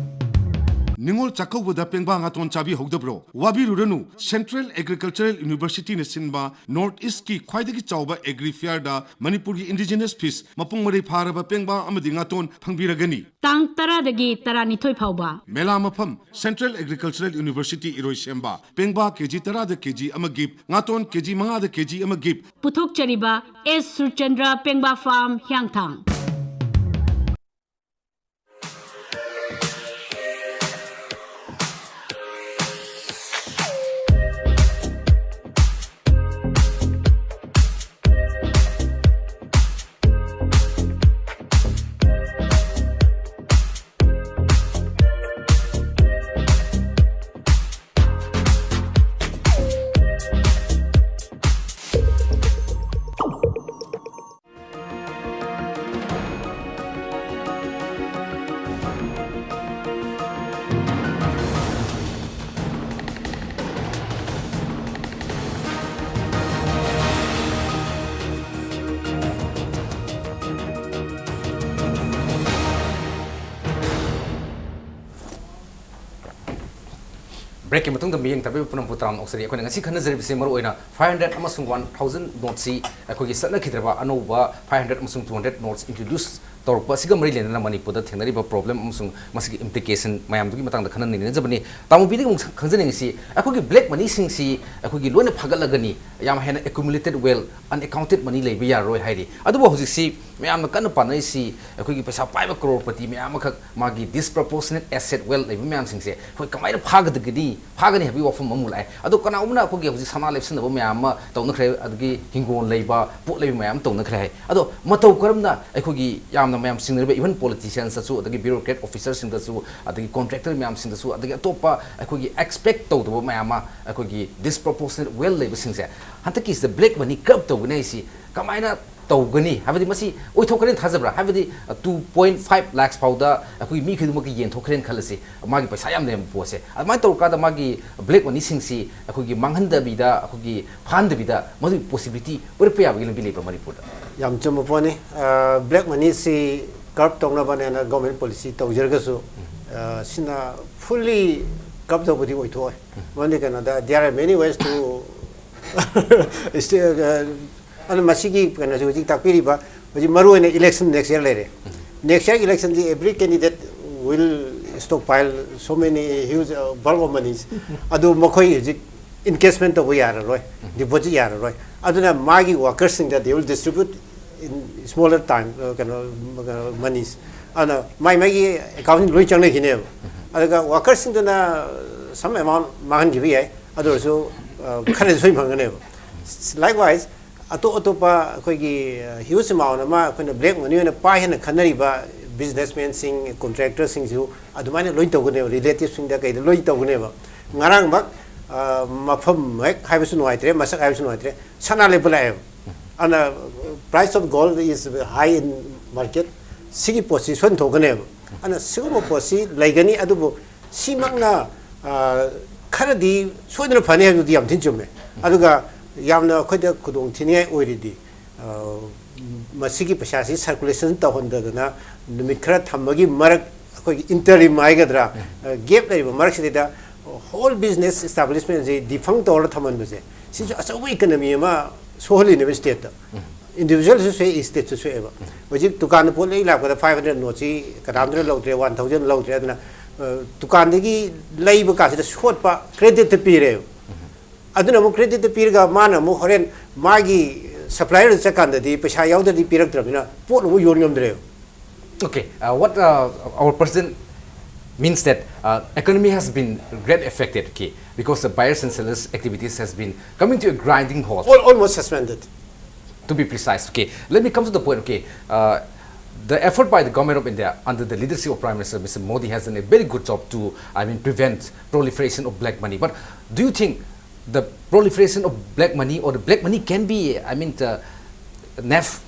ꯅꯤꯉꯣꯜ ꯆꯥꯛꯀꯧꯕꯗ ꯄꯦꯡꯕꯥ ꯉꯥꯇꯣꯟ ꯆꯥꯕꯤꯍꯧꯗꯕ꯭ꯔꯣ? ꯋꯥꯕꯤꯔꯨꯔꯅꯨ, Central Agricultural Universityꯅ ꯁꯤꯟꯕ North Eastꯀꯤ ꯈ꯭ꯋꯥꯏꯗꯒꯤ ꯆꯥꯎꯕ Agri Fairꯗ ꯃꯅꯤꯄꯨꯔꯒꯤ Indigenous Fish, ꯃꯄꯨꯡ ꯃꯔꯩ ꯐꯥꯔꯕ ꯄꯦꯡꯕꯥ ꯑꯃꯗꯤ ꯉꯥꯇꯣꯟ ꯐꯪꯕꯤꯔꯒꯅꯤ꯫ ꯇꯥꯡ ꯇꯔꯥꯗꯒꯤ ꯇꯔꯥꯅꯤꯊꯣꯏ ꯐꯥꯎꯕ꯫ ꯃꯦꯂꯥ ꯃꯐꯝ, Central Agricultural University, ꯏꯔꯣꯏꯁꯦꯝꯕ꯫ ꯄꯦꯡꯕꯥ ꯀꯦꯖꯤ ꯇꯔꯥꯗ ꯀꯦꯖꯤ ꯑꯃ gift, ꯉꯥꯇꯣꯟ ꯀꯦꯖꯤ ꯃꯉꯥꯗ ꯀꯦꯖꯤ ꯑꯃ gift꯫ ꯄꯨꯊꯣꯛꯆꯔꯤꯕ ꯑꯦꯁ ꯁꯨꯔꯆꯟꯗ꯭ꯔ ꯄꯦꯡꯕꯥ ꯐꯥꯔꯝ, ꯍꯤꯌꯥꯡꯊꯥꯡ꯫ ꯕ꯭ꯔꯦꯛꯀꯤ ꯃꯇꯨꯡꯗ ꯃꯤꯠꯌꯦꯡ ꯇꯥꯕꯤꯕ ꯄꯨꯝꯅꯃꯛꯄꯨ ꯇꯔꯥꯝꯅ ꯑꯣꯛꯆꯔꯤ꯫ ꯑꯩꯈꯣꯏꯅ ꯉꯁꯤ ꯈꯟꯅꯖꯔꯤꯕꯁꯤ ꯃꯔꯨꯑꯣꯏꯅ five hundred ꯑꯃꯁꯨꯡ one thousand noteꯁꯤ ꯑꯩꯈꯣꯏꯒꯤ ꯆꯠꯅꯈꯤꯗ꯭ꯔꯕ ꯑꯅꯧꯕ five hundred ꯑꯃꯁꯨꯡ two hundred notes introduce ꯇꯧꯔꯛꯄ ꯑꯁꯤꯒ ꯃꯔꯤ ꯂꯩꯅꯅ ꯃꯅꯤꯄꯨꯔꯗ ꯊꯦꯡꯅꯔꯤꯕ problem ꯑꯃꯁꯨꯡ ꯃꯁꯤꯒꯤ implication ꯃꯌꯥꯝꯗꯨꯒꯤ ꯃꯇꯥꯡꯗ ꯈꯟꯅ ꯅꯩꯅꯖꯕꯅꯤ꯫ ꯇꯥꯃꯣꯕꯤꯗꯒꯤ ꯑꯃꯨꯛ ꯈꯪꯖꯅꯤꯡꯉꯤꯁꯤ, ꯑꯩꯈꯣꯏꯒꯤ black moneyꯁꯤꯡꯁꯤ ꯑꯩꯈꯣꯏꯒꯤ ꯂꯣꯏꯅ ꯐꯥꯒꯠꯂꯒꯅꯤ, ꯌꯥꯝ ꯍꯦꯟꯅ accumulated wealth, unaccounted money ꯂꯩꯕ ꯌꯥꯔꯔꯣꯏ ꯍꯥꯏꯔꯤ꯫ ꯑꯗꯨꯕꯨ ꯍꯧꯖꯤꯛꯁꯤ ꯃꯌꯥꯝꯅ ꯀꯟꯅ ꯄꯥꯅꯔꯤꯁꯤ ꯑꯩꯈꯣꯏꯒꯤ ꯄꯩꯁꯥ ꯄꯥꯏꯕ crorepati ꯃꯌꯥꯝ ꯑꯃꯈꯛ ꯃꯥꯒꯤ disproportionate asset wealth ꯂꯩꯕ ꯃꯌꯥꯝꯁꯤꯡꯁꯦ ꯑꯩꯈꯣꯏ ꯀꯃꯥꯏꯅ ꯐꯥꯒꯗꯒꯦ, ꯐꯥꯒꯅꯤ ꯍꯥꯏꯕꯒꯤ ꯋꯥꯐꯝ ꯑꯃ ꯂꯥꯛꯑꯦ꯫ ꯑꯗꯣ ꯀꯅꯥꯒꯨꯝꯕꯅ ꯑꯩꯈꯣꯏꯒꯤ ꯍꯧꯖꯤꯛ ꯁꯅꯥ ꯂꯦꯞꯁꯤꯟꯅꯕ ꯃꯌꯥꯝ ꯑꯃ ꯇꯧꯅꯈ꯭ꯔꯦ, ꯑꯗꯒꯤ ꯍꯤꯡꯒꯣꯜ ꯂꯩꯕ, ꯄꯣꯠ ꯂꯩꯕ ꯃꯌꯥꯝ ꯑꯃ ꯇꯧꯅꯈ꯭ꯔꯦ ꯍꯥꯏ꯫ ꯑꯗꯣ ꯃꯇꯧ ꯀꯔꯝꯅ ꯑꯩꯈꯣꯏꯒꯤ ꯌꯥꯝꯅ ꯃꯌꯥꯝ ꯆꯤꯡꯅꯔꯤꯕ, even politiciansꯇꯁꯨ, ꯑꯗꯒꯤ bureaucrat officerꯁꯤꯡꯗꯁꯨ, ꯑꯗꯒꯤ contractor ꯃꯌꯥꯝꯁꯤꯡꯗꯁꯨ, ꯑꯗꯒꯤ ꯑꯇꯣꯞꯄ ꯑꯩꯈꯣꯏꯒꯤ expect ꯇꯧꯗꯕ ꯃꯌꯥꯝ ꯑꯃ, ꯑꯩꯈꯣꯏꯒꯤ disproportionate wealth ꯂꯩꯕꯁꯤꯡꯁꯦ ꯍꯟꯗꯛꯀꯤꯁꯤꯗ black money curb ꯇꯧꯒꯅꯤ ꯍꯥꯏꯁꯤ ꯀꯃꯥꯏꯅ ꯇꯧꯒꯅꯤ? ꯍꯥꯏꯕꯗꯤ ꯃꯁꯤ ꯑꯣꯏꯊꯣꯛꯀꯅꯤ ꯊꯥꯖꯕ꯭ꯔꯥ? ꯍꯥꯏꯕꯗꯤ two point five lakhs ꯐꯥꯎꯗ ꯑꯩꯈꯣꯏꯒꯤ ꯃꯤ ꯈꯨꯗꯤꯡꯃꯛꯀꯤ ꯌꯦꯟꯊꯣꯛꯈ꯭ꯔꯦꯅ ꯈꯜꯂꯁꯤ, ꯃꯥꯒꯤ ꯄꯩꯁꯥ ꯌꯥꯝ ꯂꯩꯔꯝꯕ ꯄꯣꯠꯁꯦ꯫ ꯑꯗꯨꯃꯥꯏꯅ ꯇꯧꯔꯀꯥꯟꯗ ꯃꯥꯒꯤ black moneyꯁꯤꯡꯁꯤ ꯑꯩꯈꯣꯏꯒꯤ ꯃꯥꯡꯍꯟꯗꯕꯤꯗ, ꯑꯩꯈꯣꯏꯒꯤ ꯐꯥꯍꯟꯗꯕꯤꯗ ꯃꯗꯨꯒꯤ possibility ꯑꯣꯏꯔꯛꯄ ꯌꯥꯕꯒꯤ ꯂꯝꯕꯤ ꯂꯩꯕ꯭ꯔꯥ ꯃꯅꯤꯄꯨꯔꯗ? ꯌꯥꯝ ꯆꯨꯝꯕ ꯄꯣꯠꯅꯤ꯫ ꯑ, black moneyꯁꯤ curb ꯇꯧꯅꯕꯅꯦꯅ government policy ꯇꯧꯖꯔꯒꯁꯨ, ꯑ, ꯁꯤꯅ fully curb ꯇꯧꯕꯗꯤ ꯑꯣꯏꯊꯣꯛꯑꯣꯏ꯫ ꯃꯔꯝꯗꯤ ꯀꯩꯅꯣꯗ, there are many ways to ꯑꯗꯨ ꯃꯁꯤꯒꯤ ꯀꯩꯅꯣꯁꯤ ꯍꯧꯖꯤꯛ ꯇꯥꯛꯄꯤꯔꯤꯕ, ꯍꯧꯖꯤꯛ ꯃꯔꯨ ꯑꯣꯏꯅ election next year ꯂꯩꯔꯦ꯫ Next year electionꯁꯤ every candidate will stockpile so many huge, uh, bulk of monies꯫ ꯑꯗꯨ ꯃꯈꯣꯏ ꯍꯧꯖꯤꯛ encashment ꯇꯧꯕ ꯌꯥꯔꯔꯣꯏ, deposit ꯌꯥꯔꯔꯣꯏ꯫ ꯑꯗꯨꯅ ꯃꯥꯒꯤ workersꯁꯤꯡꯗ they will distribute in smaller time, uh, ꯀꯩꯅꯣ, uh, monies꯫ ꯑꯗꯨꯅ ꯃꯥꯏ ꯃꯥꯏꯒꯤ account ꯂꯣꯏ ꯆꯪꯅꯈꯤꯅꯦꯕ꯫ ꯑꯗꯨꯒ workersꯁꯤꯡꯗꯨꯅ some amount ꯃꯥꯡꯍꯟꯈꯤꯕ ꯌꯥꯏ, ꯑꯗꯨ ꯑꯣꯏꯔꯁꯨ, uh, ꯈꯔꯗꯤ ꯁꯣꯏ ꯐꯪꯒꯅꯦꯕ꯫ Likewise, ꯑꯇꯣꯞ ꯑꯇꯣꯞꯄ ꯑꯩꯈꯣꯏꯒꯤ, ꯑ, huge amount ꯑꯃ ꯑꯩꯈꯣꯏꯅ black money ꯑꯣꯏꯅ ꯄꯥꯏ ꯍꯥꯏꯅ ꯈꯟꯅꯔꯤꯕ businessmanꯁꯤꯡ, contractorꯁꯤꯡꯁꯨ ꯑꯗꯨꯃꯥꯏꯅ ꯂꯣꯏ ꯇꯧꯒꯅꯦꯕ, relativeꯁꯤꯡꯗ ꯀꯩꯗ ꯂꯣꯏ ꯇꯧꯒꯅꯦꯕ꯫ ꯉꯔꯥꯡꯃꯛ, ꯑ, ꯃꯐꯝ ꯍꯦꯛ ꯍꯥꯏꯕꯁꯨ ꯅꯨꯡꯉꯥꯏꯇ꯭ꯔꯦ, ꯃꯁꯛ ꯍꯥꯏꯕꯁꯨ ꯅꯨꯡꯉꯥꯏꯇ꯭ꯔꯦ, ꯁꯅꯥ ꯂꯦꯞꯄ ꯂꯥꯛꯑꯦꯕ꯫ ꯑꯗꯨꯅ price of gold is high in market꯫ ꯁꯤꯒꯤ ꯄꯣꯠꯁꯤ ꯁꯣꯏꯗꯅ ꯊꯣꯛꯀꯅꯦꯕ꯫ ꯑꯗꯨꯅ ꯁꯤꯒꯨꯝꯕ ꯄꯣꯠꯁꯤ ꯂꯩꯒꯅꯤ, ꯑꯗꯨꯕꯨ ꯁꯤꯃꯛꯅ, ꯑ, ꯈꯔꯗꯤ ꯁꯣꯏꯗꯅ ꯐꯅꯤ ꯍꯥꯏꯕꯗꯨꯗꯤ ꯌꯥꯝ ꯊꯤꯅ ꯆꯨꯝꯃꯦ꯫ ꯑꯗꯨꯒ ꯌꯥꯝꯅ ꯑꯩꯈꯣꯏꯗ ꯈꯨꯗꯣꯡ ꯊꯤꯅꯤꯡꯉꯥꯏ ꯑꯣꯏꯔꯤꯗꯤ, ꯑ, ꯃꯁꯤꯒꯤ ꯄꯩꯁꯥꯁꯤ circulation ꯇꯧꯍꯟꯗꯗꯅ ꯅꯨꯃꯤꯠ ꯈꯔ ꯊꯝꯕꯒꯤ ꯃꯔꯛ, ꯑꯩꯈꯣꯏꯒꯤ interim ꯍꯥꯏꯒꯗ꯭ꯔꯥ, ꯑ, gap ꯂꯩꯔꯤꯕ ꯃꯔꯛꯁꯤꯗꯩꯗ Whole business establishment ꯁꯤ defunct ꯇꯧꯔ ꯊꯝꯍꯟꯕꯁꯦ, ꯁꯤꯁꯨ ꯑꯆꯧꯕ economy ꯑꯃ ꯁꯣꯛꯍꯜꯂꯤꯅꯦꯕ state ꯇ꯫ Individual ꯁꯨ ꯁꯣꯛꯑꯦ, state ꯁꯨ ꯁꯣꯛꯑꯦꯕ꯫ ꯍꯧꯖꯤꯛ ꯗꯨꯀꯥꯟꯗ ꯄꯣꯠ ꯂꯩ ꯂꯥꯛꯄꯗ five hundred note ꯁꯤ ꯀꯅꯥꯝꯇꯅ ꯂꯧꯗ꯭ꯔꯦ, one thousand ꯂꯧꯗ꯭ꯔꯦ꯫ ꯑꯗꯨꯅ ꯑ, ꯗꯨꯀꯥꯟꯗꯒꯤ ꯂꯩꯕ ꯀꯥꯁꯤꯗ ꯁꯣꯠꯄ credit ꯇ ꯄꯤꯔꯦꯕ꯫ ꯑꯗꯨꯅ ꯑꯃꯨꯛ credit ꯇ ꯄꯤꯔꯒ ꯃꯥꯅ ꯑꯃꯨꯛ ꯍꯣꯔꯦꯟ ꯃꯥꯒꯤ supplier ꯗ ꯆꯠꯀꯥꯟꯗꯗꯤ ꯄꯩꯁꯥ ꯌꯥꯎꯗ꯭ꯔꯗꯤ ꯄꯤꯔꯛꯇ꯭ꯔꯕꯅꯤꯅ ꯄꯣꯠ ꯑꯃꯨꯛ ꯌꯣꯟ ꯉꯝꯗ꯭ꯔꯦꯕ꯫ Okay, uh, what uh, our president means that uh, economy has been great affected, okay, because the buyers and sellers activities has been coming to a grinding halt. Al- almost suspended. To be precise, okay, let me come to the point, okay. Uh, the effort by the government of India under the leadership of Prime Minister Mister Modi has done a very good job to, I mean, prevent proliferation of black money. But do you think the proliferation of black money or the black money can be, I mean, uh, nabbed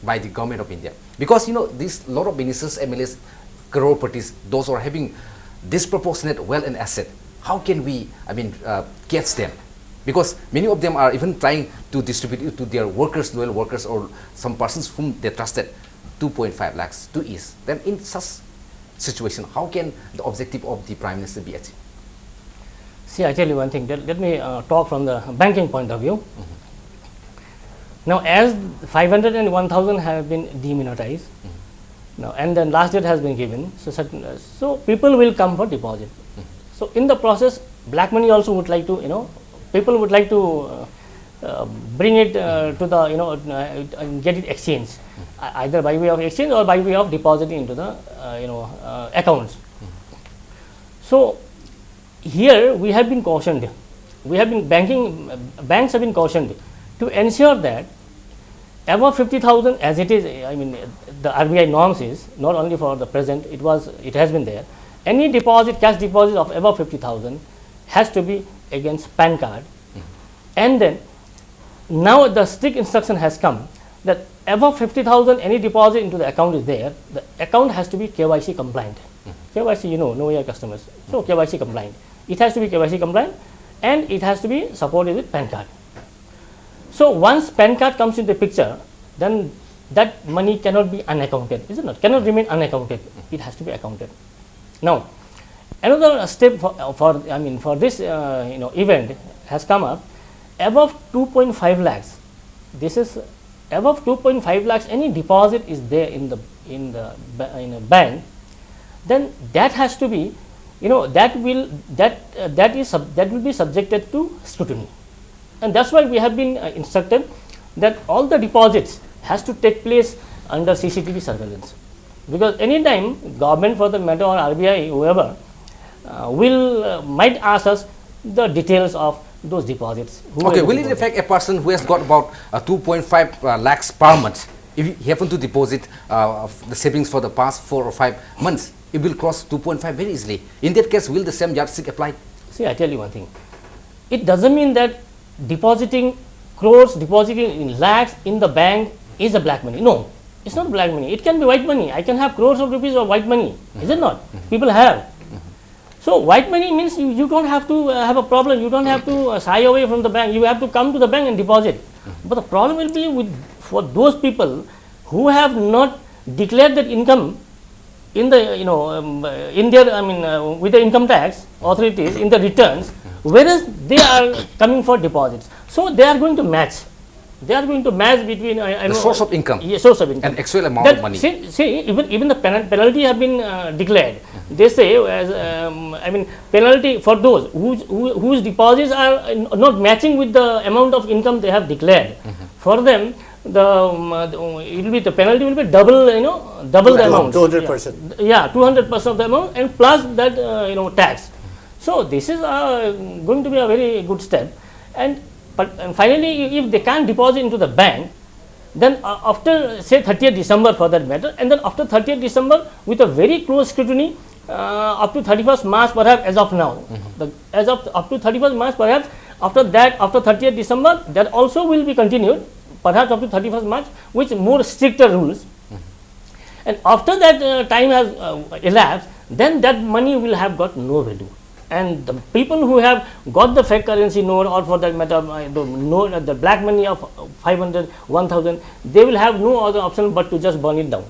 by the government of India? Because, you know, this lot of ministers, M L As, crorepati's, those who are having disproportionate wealth and asset, how can we, I mean, uh, catch them? Because many of them are even trying to distribute it to their workers, loyal workers, or some persons whom they trusted, two point five lakhs, two is. Then in such situation, how can the objective of the Prime Minister be achieved? See, I tell you one thing. Let, let me uh, talk from the banking point of view. Now, as five hundred and one thousand have been demonetized, now and then last date has been given, so certain, uh, so people will come for deposit. So in the process, black money also would like to, you know, people would like to uh, uh, bring it uh, to the, you know, uh, and get it exchange, uh, either by way of exchange or by way of depositing into the, uh, you know, uh, accounts. So here we have been cautioned, we have been banking, banks have been cautioned to ensure that above fifty thousand, as it is, I mean, the R B I norms is not only for the present, it was, it has been there. Any deposit, cash deposit of above fifty thousand has to be against PAN card. And then now the strict instruction has come that above fifty thousand, any deposit into the account is there, the account has to be K Y C compliant. K Y C, you know, know your customers. So K Y C compliant. It has to be K Y C compliant and it has to be supported with PAN card. So once PAN card comes into the picture, then that money cannot be unaccounted, is it not? Cannot remain unaccounted. It has to be accounted. Now, Another step for, for I mean for this uh, you know event has come up. Above two point five lakhs, this is above two point five lakhs, any deposit is there in the in the ba- in a bank, then that has to be, you know, that will that uh, that is sub- that will be subjected to scrutiny. And that's why we have been uh, instructed that all the deposits has to take place under C C T V surveillance, because anytime government, for the matter, or R B I, whoever, uh, will uh, might ask us the details of those deposits. Who Okay, have will it deposited. Affect a person who has got about uh, two point five uh, lakhs per month? If he happen to deposit uh, of the savings for the past four or five months, it will cross two point five very easily. In that case, will the same yardstick apply? See, I tell you one thing. It doesn't mean that depositing crores, depositing in lakhs in the bank is a black money. No, it's not black money. It can be white money. I can have crores of rupees of white money. Is it not? People have. So white money means you, you don't have to uh, have a problem. You don't have to uh, shy away from the bank. You have to come to the bank and deposit. But the problem will be with for those people who have not declared that income in the, you know, um, uh, in their, I mean, uh, with the income tax authorities in the returns, whereas they are coming for deposits. So they are going to match. They are going to match between uh, I The know- source of income Yeah, source of income. And actual amount That- of money. See, see, even even the penal- penalty have been uh, declared. They say as um, I mean penalty for those whose who, whose deposits are uh, not matching with the amount of income they have declared. For them, the, um, uh, the it will be the penalty will be double, you know, double the Two- amount. two hundred percent. Yeah, two hundred percent of the amount and plus that uh, you know tax. So this is uh, going to be a very good step. And but and finally, if they can't deposit into the bank, then uh, after say thirtieth December for that matter, and then after thirtieth December with a very close scrutiny uh, up to thirty-first March perhaps as of now. The, as of up to thirty-first March perhaps, after that, after thirtieth December, that also will be continued perhaps up to thirty-first March with more stricter rules. And after that uh, time has uh, elapsed, then that money will have got no value. And the people who have got the fake currency note, or for that matter, uh, the note, uh, the black money of five hundred, one thousand, they will have no other option but to just burn it down.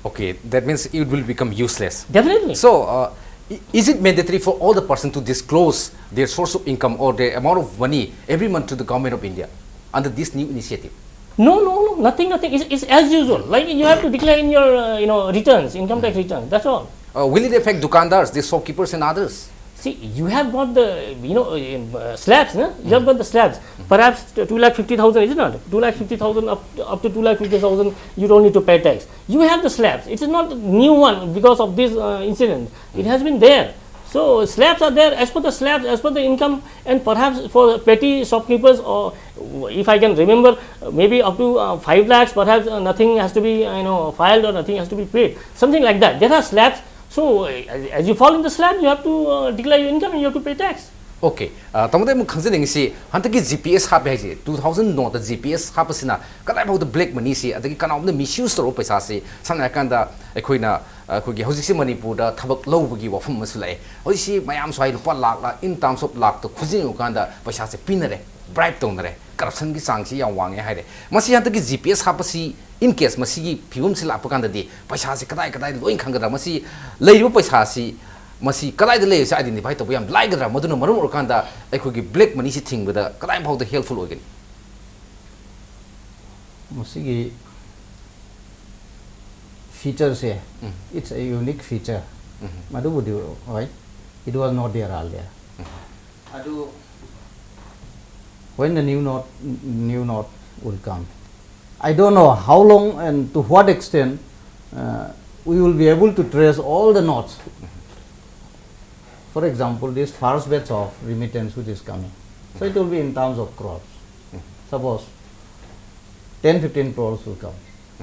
Okay, that means it will become useless. Definitely. So, uh, i- is it mandatory for all the person to disclose their source of income or the amount of money every month to the government of India under this new initiative? No, no, no, nothing, nothing. It's, it's as usual. Like you have to declare in your, uh, you know, returns, income tax returns. That's all. Uh, will it affect dukandars, the shopkeepers and others? See, you have got the, you know, uh, slabs, no? You have got the slabs. Perhaps two lakh fifty thousand, is it not? Two lakh fifty thousand up, up to two lakh fifty thousand, you don't need to pay tax. You have the slabs. It is not a new one because of this uh, incident. It has been there. So slabs are there as per the slabs, as per the income, and perhaps for petty shopkeepers, or if I can remember, uh, maybe up to uh, five lakhs, perhaps uh, nothing has to be uh, you know, filed or nothing has to be paid, something like that. There are slabs. So uh, as, as you fall in the slab, you have to uh, declare your income and you have to pay tax. Okay, uh, ꯇꯥꯃꯣꯗ ꯑꯃꯨꯛ ꯈꯪꯖꯅꯤꯡꯉꯤꯁꯤ, ꯍꯟꯗꯛꯀꯤ G P S ꯍꯥꯞꯄꯦ ꯍꯥꯏꯁꯦ, two thousand ꯅꯣꯠꯇ G P S ꯍꯥꯞꯄꯁꯤꯅ ꯀꯗꯥꯏꯐꯥꯎꯗ black ꯃꯅꯤꯁꯤ, ꯑꯗꯒꯤ ꯀꯅꯥꯒꯨꯝꯕꯅ ꯃꯤꯁꯌꯨꯁ ꯇꯧꯔꯛꯄ ꯄꯩꯁꯥꯁꯤ, ꯁꯝꯅ ꯍꯥꯏꯔꯀꯥꯟꯗ ꯑꯩꯈꯣꯏꯅ, ꯑꯩꯈꯣꯏꯒꯤ ꯍꯧꯖꯤꯛꯁꯤ ꯃꯅꯤꯄꯨꯔꯗ ꯊꯕꯛ ꯂꯧꯕꯒꯤ ꯋꯥꯐꯝ ꯑꯃꯁꯨ ꯂꯥꯛꯑꯦ꯫ ꯍꯧꯖꯤꯛꯁꯤ ꯃꯌꯥꯝ ꯁ꯭ꯋꯥꯏ ꯂꯨꯄꯥ ꯂꯥꯛ ꯂꯥꯛ, in terms of ꯂꯥꯛꯇ ꯈꯨꯖꯤꯟ ꯌꯦꯡꯉꯨꯀꯥꯟꯗ ꯄꯩꯁꯥꯁꯦ ꯄꯤꯅꯔꯦ, ꯕ꯭ꯔꯥꯏꯕ ꯇꯧꯅꯔꯦ, ꯀꯔꯞꯁꯟꯒꯤ ꯆꯥꯡꯁꯤ ꯌꯥꯝ ꯋꯥꯡꯉꯦ ꯍꯥꯏꯔꯦ꯫ ꯃꯁꯤ ꯍꯟꯗꯛꯀꯤ ꯖꯤ ꯄꯤ ꯑꯦꯁ ꯍꯥꯞꯄꯁꯤ, in case ꯃꯁꯤꯒꯤ ꯐꯤꯕꯝꯁꯤ ꯂꯥꯛꯄ ꯀꯥꯟꯗꯗꯤ ꯄꯩꯁꯥꯁꯤ ꯀꯗꯥꯏ ꯀꯗꯥꯏꯗ ꯂꯣꯏ ꯈꯪꯒꯗ꯭ꯔꯥ? ꯃꯁꯤ ꯂꯩꯔꯤꯕ ꯄꯩꯁꯥꯁꯤ, ꯃꯁꯤ ꯀꯗꯥꯏꯗ ꯂꯩꯔꯤꯁꯤ identify ꯇꯧꯕ ꯌꯥꯝ ꯂꯥꯏꯒꯗ꯭ꯔꯥ? ꯃꯗꯨꯅ ꯃꯔꯝ ꯑꯣꯏꯔꯀꯥꯟꯗ ꯑꯩꯈꯣꯏꯒꯤ ꯕ꯭ꯂꯦꯛ ꯃꯅꯤꯁꯤ ꯊꯤꯡꯕꯗ ꯀꯗꯥꯏ ꯐꯥꯎꯗ helpful ꯑꯣꯏꯒꯅꯤ? ꯃꯁꯤꯒꯤ featureꯁꯦ, it's a unique feature. ꯃꯗꯨꯕꯨꯗꯤ ꯍꯣꯏ, it was not there earlier. ꯑꯗꯨ when the new note, new note will come, I don't know how long and to what extent uh, we will be able to trace all the notes. For example, this first batch of remittance which is coming, so it will be in terms of crores. Suppose ten, fifteen crores will come.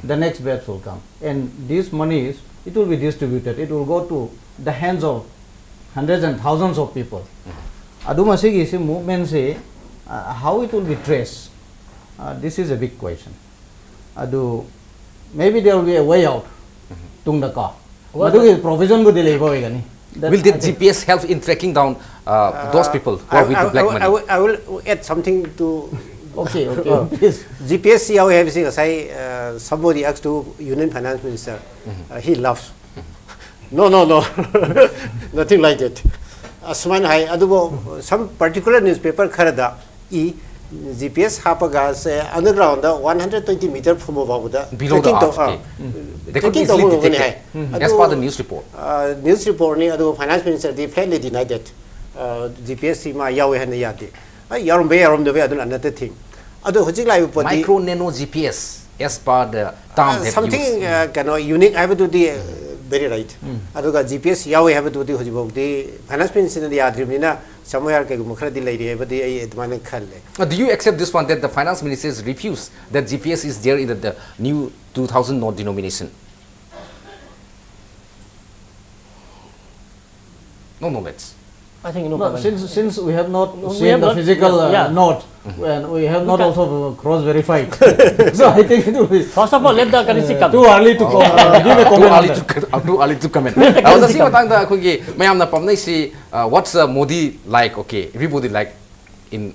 The next batch will come. And these monies, it will be distributed. It will go to the hands of hundreds and thousands of people. ꯑꯗꯨ ꯃꯁꯤꯒꯤꯁꯤ movement ꯁꯤ, uh, how it will be traced? Uh, this is a big question. ꯑꯗꯨ maybe there will be a way out. ꯇꯨꯡꯗꯀꯣ, ꯃꯗꯨꯒꯤ provision ꯕꯨꯗꯤ ꯂꯩꯕ ꯑꯣꯏꯒꯅꯤ. That Will the I think G P S help in tracking down uh, those people who I, are with I, the black I, money? I will, I will add something to Okay, okay. Please. G P S ꯌꯥꯎꯋꯦ ꯍꯥꯏꯕꯁꯤ ꯉꯁꯥꯏ, uh, somebody asked to Union Finance Minister, uh, he laughs. No, no, no. Nothing like that. ꯑꯁꯨꯃꯥꯏꯅ ꯍꯥꯏ ꯑꯗꯨꯕꯨ, some particular newspaper ꯈꯔꯗ E, G P S ꯍꯥꯞꯄꯒ ꯁꯦ underground ꯗ one hundred twenty meter ꯐꯨꯝꯕ ꯐꯥꯎꯕꯗ Below the trekking ꯇꯧ- earth, ah, okay. They could trekking easily ꯇꯧꯕ ꯉꯝꯒꯅꯤ detect high. it. Mm. ꯑꯗꯨ, As per the news report. ꯑ, news report ꯅꯤ, ꯑꯗꯨꯒ finance minister D flatly deny that, ꯑ, G P S ꯁꯤ ꯃꯥ ꯌꯥꯎꯋꯦ ꯍꯥꯏꯅ ꯌꯥꯗꯦ꯫ ꯑꯩ ꯌꯥꯎꯔꯝꯕ ꯌꯥꯏ, ꯌꯥꯎꯔꯝꯗꯕ ꯌꯥꯏ, ꯑꯗꯨꯅ another thing꯫ ꯑꯗꯣ ꯍꯧꯖꯤꯛ ꯂꯥꯛꯏꯕ ꯄꯣꯠꯇꯤ Micro nano G P S, as per the term that something, used. ꯑ, ꯀꯩꯅꯣ, unique ꯍꯥꯏꯕꯗꯨꯗꯤ, ꯑ, very right꯫ ꯑꯗꯨꯒ G P S ꯌꯥꯎꯋꯦ ꯍꯥꯏꯕꯗꯨꯗꯤ ꯍꯧꯖꯤꯛꯐꯥꯎꯗꯤ finance minister ꯅ ꯌꯥꯗ꯭ꯔꯤꯕꯅꯤꯅ somewhere ꯀꯩꯒꯨꯝꯕ ꯈꯔꯗꯤ ꯂꯩꯔꯤ ꯍꯥꯏꯕꯗꯤ ꯑꯩ ꯑꯗꯨꯃꯥꯏꯅ ꯈꯜꯂꯦ꯫ Uh, do you accept this one, that the finance minister has refused that G P S is there in the, the new two thousand note denomination? No knowledge. I think no No, comment. since since we have not We seen have the not- physical uh, yeah. note, and we have not Okay. also cross verified, so I think it will be First of all, let the currency come. too early to co- uh, give a Too comment. on early that. to, too early to comment. Uh, ꯑꯣꯖꯥ, ꯁꯤ ꯃꯇꯥꯡꯗ ꯑꯩꯈꯣꯏꯒꯤ ꯃꯌꯥꯝꯅ ꯄꯥꯝꯅꯩꯁꯤ, uh, what's uh, Modi like? Okay, everybody like in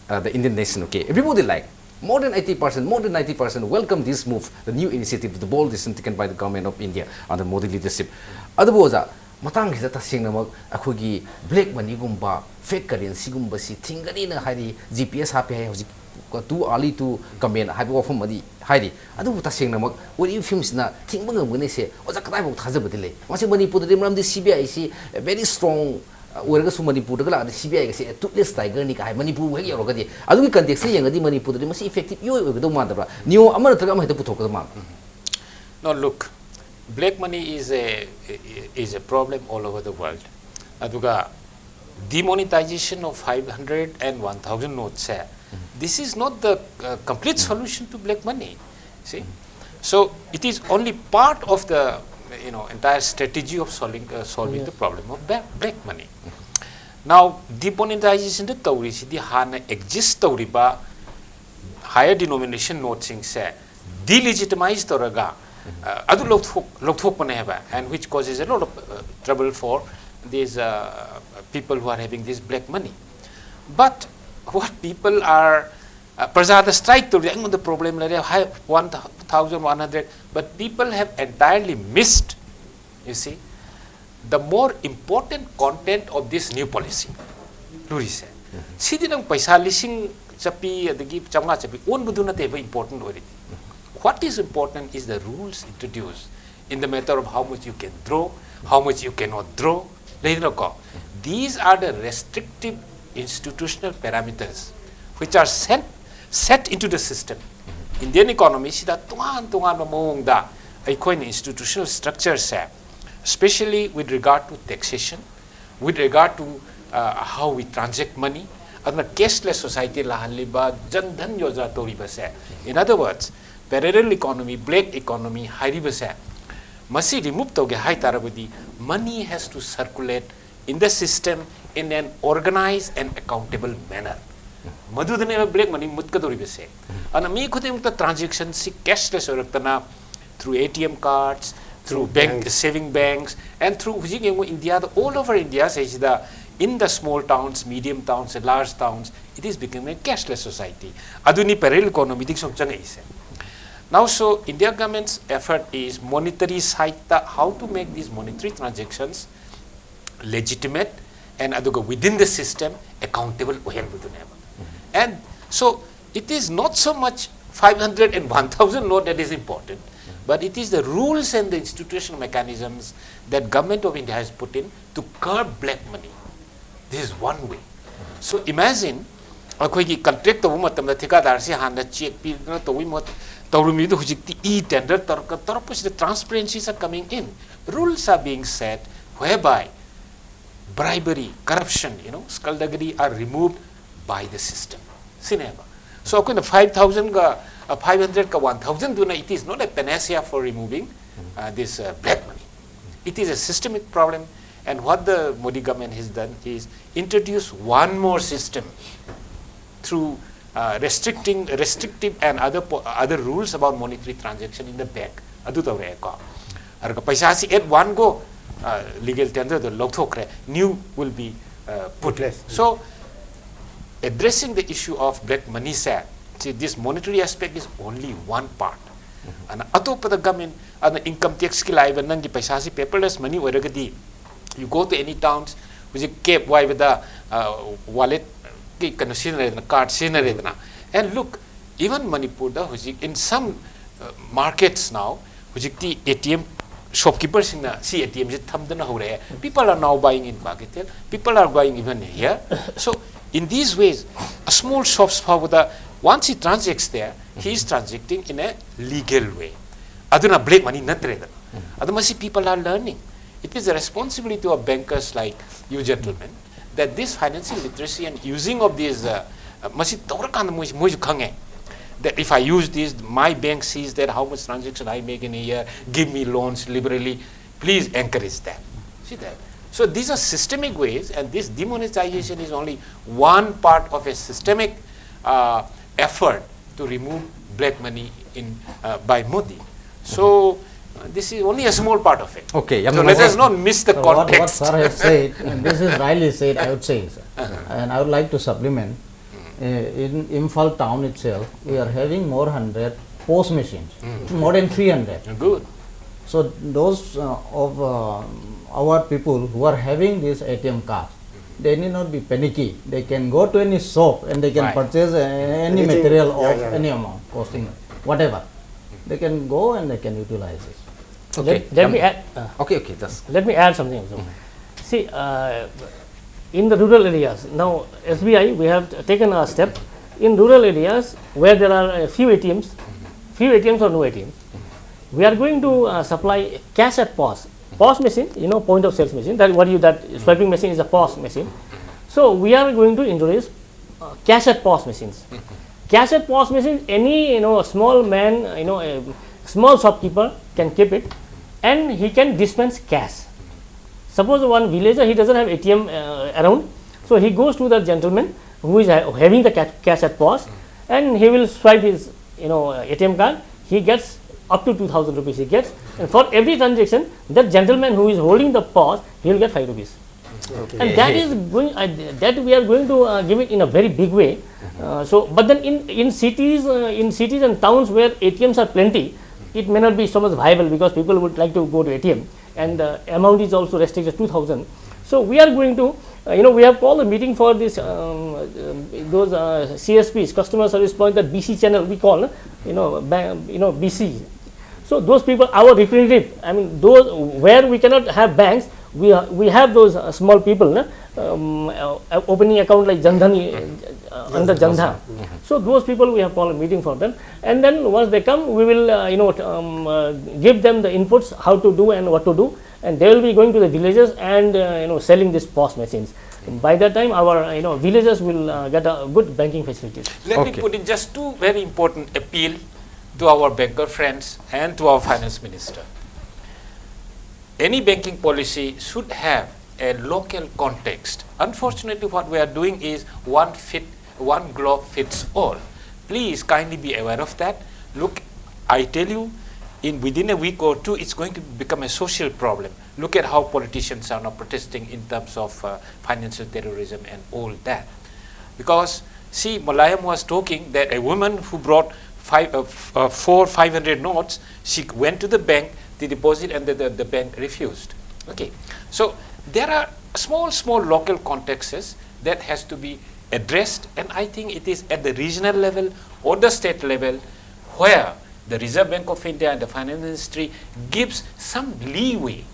uh, the Indian nation. Okay, everybody like, more than eighty percent, more than ninety percent welcome this move, the new initiative, the bold decision taken by the government of India under Modi leadership. ꯑꯗꯨꯕꯨ ꯑꯣꯖꯥ, ꯃꯇꯥꯡꯁꯤꯗ ꯇꯁꯦꯡꯅꯃꯛ ꯑꯩꯈꯣꯏꯒꯤ black money ꯒꯨꯝꯕ fake currency ꯒꯨꯝꯕꯁꯤ ꯊꯤꯡꯒꯅꯤꯅ ꯍꯥꯏꯔꯤ, G P S ꯍꯥꯞꯄꯦ ꯍꯥꯏ ꯍꯧꯖꯤꯛ, too early to comment ꯍꯥꯏꯕ ꯋꯥꯐꯝ ꯑꯃꯗꯤ ꯍꯥꯏꯔꯤ꯫ ꯑꯗꯨꯕꯨ ꯇꯁꯦꯡꯅꯃꯛ ꯑꯣꯏꯔꯤꯕ ꯐꯤꯕꯝꯁꯤꯅ ꯊꯤꯡꯕ ꯉꯝꯒꯅꯤꯁꯦ ꯑꯣꯖꯥ ꯀꯗꯥꯏꯐꯥꯎ ꯊꯥꯖꯕꯗꯤ ꯂꯩ? ꯃꯁꯤ ꯃꯅꯤꯄꯨꯔꯗꯗꯤ ꯃꯔꯝꯗꯤ C B I ꯁꯤ very strong ꯑꯣꯏꯔꯒꯁꯨ ꯃꯅꯤꯄꯨꯔꯗꯒ ꯂꯥꯛꯑꯗꯤ C B I ꯒꯁꯦ toothless tiger ꯅꯤ ꯀꯥꯏ, ꯃꯅꯤꯄꯨꯔꯕꯨ ꯍꯦꯛ ꯌꯧꯔꯒꯗꯤ꯫ ꯑꯗꯨꯒꯤ context ꯁꯦ ꯌꯦꯡꯉꯗꯤ ꯃꯅꯤꯄꯨꯔꯗꯗꯤ ꯃꯁꯤ effective ꯏꯑꯣꯏ ꯑꯣꯏꯒꯗꯧ ꯃꯥꯟꯗꯕ꯭ꯔꯥ? ꯅꯤꯌꯣꯝ ꯑꯃ ꯅꯠꯇ꯭ꯔꯒ ꯑꯃ ꯍꯦꯛꯇ ꯄꯨꯊꯣꯛꯀꯗꯧ ꯃꯥꯟꯕ꯭ꯔꯥ? No, look, black money is a, is a problem all over the world. ꯑꯗꯨꯒ demonetization of five hundred and one thousand notes say, this is not the uh, complete solution to black money. See? So it is only part of the, you know, entire strategy of solving, uh, solving the problem of ba- black money. Now, demonetization ꯗ ꯇꯧꯔꯤꯁꯤꯗꯤ ꯍꯥꯟꯅ exist ꯇꯧꯔꯤꯕ higher denomination note ꯁꯤꯡꯁꯦ delegitimize ꯇꯧꯔꯒ, uh, ꯑꯗꯨ ꯂꯧꯊꯣꯛ- ꯂꯧꯊꯣꯛꯄꯅꯦ ꯍꯥꯏꯕ, and which causes a lot of uh, trouble for these uh, people who are having this black money. But what people are ꯄ꯭ꯔꯖꯥꯗ strike ꯇꯧꯔꯗꯤ ꯑꯩꯉꯣꯟꯗ ꯄ꯭ꯔꯣꯕ꯭ꯂꯦꯝ ꯂꯩꯔꯦ, ꯍꯥꯏ, one thousand one hundred, but people have entirely missed, you see, the more important content of this new policy. ꯂꯨꯔꯤꯁꯦ ꯁꯤꯗꯤ ꯅꯪ ꯄꯩꯁꯥ ꯂꯤꯁꯤꯡ ꯆꯠꯄꯤ ꯑꯗꯒꯤ ꯆꯥꯝꯃꯉꯥ ꯆꯠꯄꯤ ꯑꯣꯟꯕꯗꯨ ꯅꯠꯇꯦꯕ important ꯑꯣꯏꯔꯤꯗꯤ꯫ What is important is the rules introduced in the matter of how much you can draw, how much you cannot draw. ꯂꯩꯗꯅꯀꯣ? These are the restrictive institutional parameters which are set, set into the system. Indian economy ꯁꯤꯗ ꯇꯣꯉꯥꯟ ꯇꯣꯉꯥꯟꯕ ꯃꯑꯣꯡꯗ ꯑꯩꯈꯣꯏꯅ institutional structure say, especially with regard to taxation, with regard to, uh, how we transact money, ꯑꯗꯨꯅ cashless society ꯂꯥꯛꯍꯜꯂꯤꯕ, Jan Dhan Yojana ꯇꯧꯔꯤꯕꯁꯦ, in other words, parallel economy, black economy ꯍꯥꯏꯔꯤꯕꯁꯦ, ꯃꯁꯤ remove ꯇꯧꯒꯦ ꯍꯥꯏ ꯇꯥꯔꯕꯗꯤ, money has to circulate in the system in an organized and accountable manner. ꯃꯗꯨꯗꯅꯦꯕ black ꯃꯅꯤ ꯃꯨꯠꯀꯗꯧꯔꯤꯕꯁꯦ꯫ ꯑꯗꯨꯅ ꯃꯤ ꯈꯨꯗꯤꯡꯃꯛꯇ ꯇ꯭ꯔꯥꯟꯖꯦꯛꯁꯟꯁꯤ cashless ꯑꯣꯏꯔꯛꯇꯅ, through A T M cards, through bank, saving banks, and through, ꯍꯧꯖꯤꯛ ꯌꯦꯡꯉꯨ, ꯏꯟꯗꯤꯌꯥꯗ, all over India ꯁꯤꯗ, in the small towns, medium towns, large towns, it is becoming a cashless society. ꯑꯗꯨꯅꯤ parallel economy ꯗꯒꯤ ꯁꯨꯝ ꯆꯪꯉꯛꯏꯁꯦ꯫ Now, so India government's effort is monetary side ꯇ, how to make these monetary transactions legitimate and ꯑꯗꯨꯒ within the system accountable ꯑꯣꯏꯍꯟꯕꯗꯨꯅꯦꯕ꯫ And so it is not so much five hundred and one thousand note that is important, but it is the rules and the institutional mechanisms that Government of India has put in to curb black money. This is one way. So imagine, ꯑꯩꯈꯣꯏꯒꯤ contract ꯇꯧꯕ ꯃꯇꯝꯗ ꯊꯤꯀꯥꯗꯥꯔꯁꯤ ꯍꯥꯟꯅ check ꯄꯤꯗꯅ ꯇꯧꯕꯒꯤ ꯃꯍꯨꯠ ꯇꯧꯔꯝꯃꯤꯗꯨ ꯍꯧꯖꯤꯛꯇꯤ e tender ꯇꯧꯔꯛ-, ꯇꯧꯔꯛꯄꯁꯤꯗ transparencies are coming in. Rules are being set whereby bribery, corruption, you know, skullduggery are removed by the system. ꯁꯤꯅꯦꯕ꯫ So ꯑꯩꯈꯣꯏꯅ five thousand ꯒ, uh, five hundred ꯒ one thousand ꯗꯨꯅ, it is not a panacea for removing, uh, this, uh, black money. It is a systemic problem, and what the Modi government has done is introduce one more system through, uh, restricting, restrictive and other po-, other rules about monetary transaction in the bank. ꯑꯗꯨ ꯇꯧꯔꯛꯑꯦꯀꯣ꯫ ꯑꯗꯨꯒ ꯄꯩꯁꯥꯁꯤ at one go, uh, legal tender the ꯂꯧꯊꯣꯛꯈ꯭ꯔꯦ, new will be, uh, put in. Replace. So addressing the issue of black money say, see, this monetary aspect is only one part. ꯑꯗꯨꯅ ꯑꯇꯣꯞꯄꯗ government, ꯑꯗꯨꯅ income tax ꯀꯤ ꯂꯥꯛꯏꯕ ꯅꯪꯒꯤ ꯄꯩꯁꯥꯁꯤ paperless money ꯑꯣꯏꯔꯒꯗꯤ, you go to any towns, ꯍꯧꯖꯤꯛ cab ꯋꯥꯏꯕꯗ wallet ꯀꯤ ꯀꯩꯅꯣ ꯁꯤꯖꯤꯟꯅꯔꯦꯗꯅ, card ꯁꯤꯖꯤꯟꯅꯔꯦꯗꯅ, and look, even ꯃꯅꯤꯄꯨꯔꯗ ꯍꯧꯖꯤꯛ in some markets now, ꯍꯧꯖꯤꯛꯇꯤ ATM, shopkeeper ꯁꯤꯡꯅ ꯁꯤ ATM ꯁꯤ ꯊꯝꯗꯅ ꯍꯧꯔꯛꯑꯦ. People are now buying in Bagitel, people are buying even here. So in these ways, a small shops ꯐꯥꯎꯕꯗ, once he transacts there, he is transacting in a legal way. ꯑꯗꯨꯅ black money ꯅꯠꯇ꯭ꯔꯦꯗꯅ. ꯑꯗꯨ ꯃꯁꯤ people are learning. It is the responsibility of bankers like you gentlemen that this financial literacy and using of these, uh, uh, ꯃꯁꯤ ꯇꯧꯔꯀꯥꯟꯗ ꯃꯣꯏ, ꯃꯣꯏꯁꯨ ꯈꯪꯉꯦ that if I use this, my bank sees that how much transaction I make in a year, give me loans liberally, please encourage that. See that? So these are systemic ways, and this demonetization is only one part of a systemic uh, effort to remove black money in uh, by Modi. So uh, this is only a small part of it. Okay, ꯌꯥꯝ So let us ꯅꯨꯡꯉꯥꯏꯖꯩ. Not miss the So what, what context. Sir has said, and this is rightly said, I would say, sir. And I would like to supplement. Uh, in Imphal town itself, we are having more hundred POS machines, more than three hundred. Good. So those uh, of uh, our people who are having this ATM card, they need not be panicky. They can go to any shop and they can Right. Purchase uh, any Anything, material yeah, of yeah. Any amount, costing, whatever. They can go and they can utilize this. Okay. Let, let me add. Uh, Okay, okay, just let me add something also. See, uh, in the rural areas, now SBI, we have taken a step. In rural areas where there are a few ATMs, few ATMs or no ATMs, we are going to uh, supply cash at POS. POS machine, you know, point of sales machine. That what you that swiping machine is a POS machine. So we are going to introduce uh, cash at POS machines. Cash at POS machine, any you know small man, you know a small shopkeeper can keep it, and he can dispense cash. Suppose one villager, he doesn't have ATM uh, around, so he goes to the gentleman who is ha- having the ca- cash at POS, and he will swipe his you know ATM card. He gets up to two thousand rupees he gets, and for every transaction, that gentleman who is holding the POS, he will get five rupees. And that is going, uh, that we are going to uh, give it in a very big way. Uh, so, but then in, in cities, uh, in cities and towns where A T Ms are plenty, it may not be so much viable because people would like to go to A T M, and the amount is also restricted two thousand. So we are going to, uh, you know, we have called a meeting for this, um, um, those uh, C S Ps, customer service point, that B C channel we call, you know, bank, you know, B C. So those people, our representative, I mean, those where we cannot have banks, we ha- we have those uh, small people, na? Um, uh, opening account like Jandhan, uh, under Jandhan. So those people, we have called a meeting for them, and then once they come, we will, uh, you know, um, uh, give them the inputs how to do and what to do, and they will be going to the villages and, uh, you know, selling these POS machines. By that time, our, you know, villages will uh, get a good banking facilities. Let me put in just two very important appeal to our banker friends and to our finance minister. Any banking policy should have a local context. Unfortunately, what we are doing is one fit, one glove fits all. Please kindly be aware of that. Look, I tell you, in within a week or two, it's going to become a social problem. Look at how politicians are now protesting in terms of uh, financial terrorism and all that. Because, see, Mulayam was talking that a woman who brought five, uh, f- uh, four five hundred notes, she went to the bank to deposit, and the, the, the bank refused. Okay, so there are small, small local contexts that has to be addressed, and I think it is at the regional level or the state level where the Reserve Bank of India and the Finance Ministry gives some leeway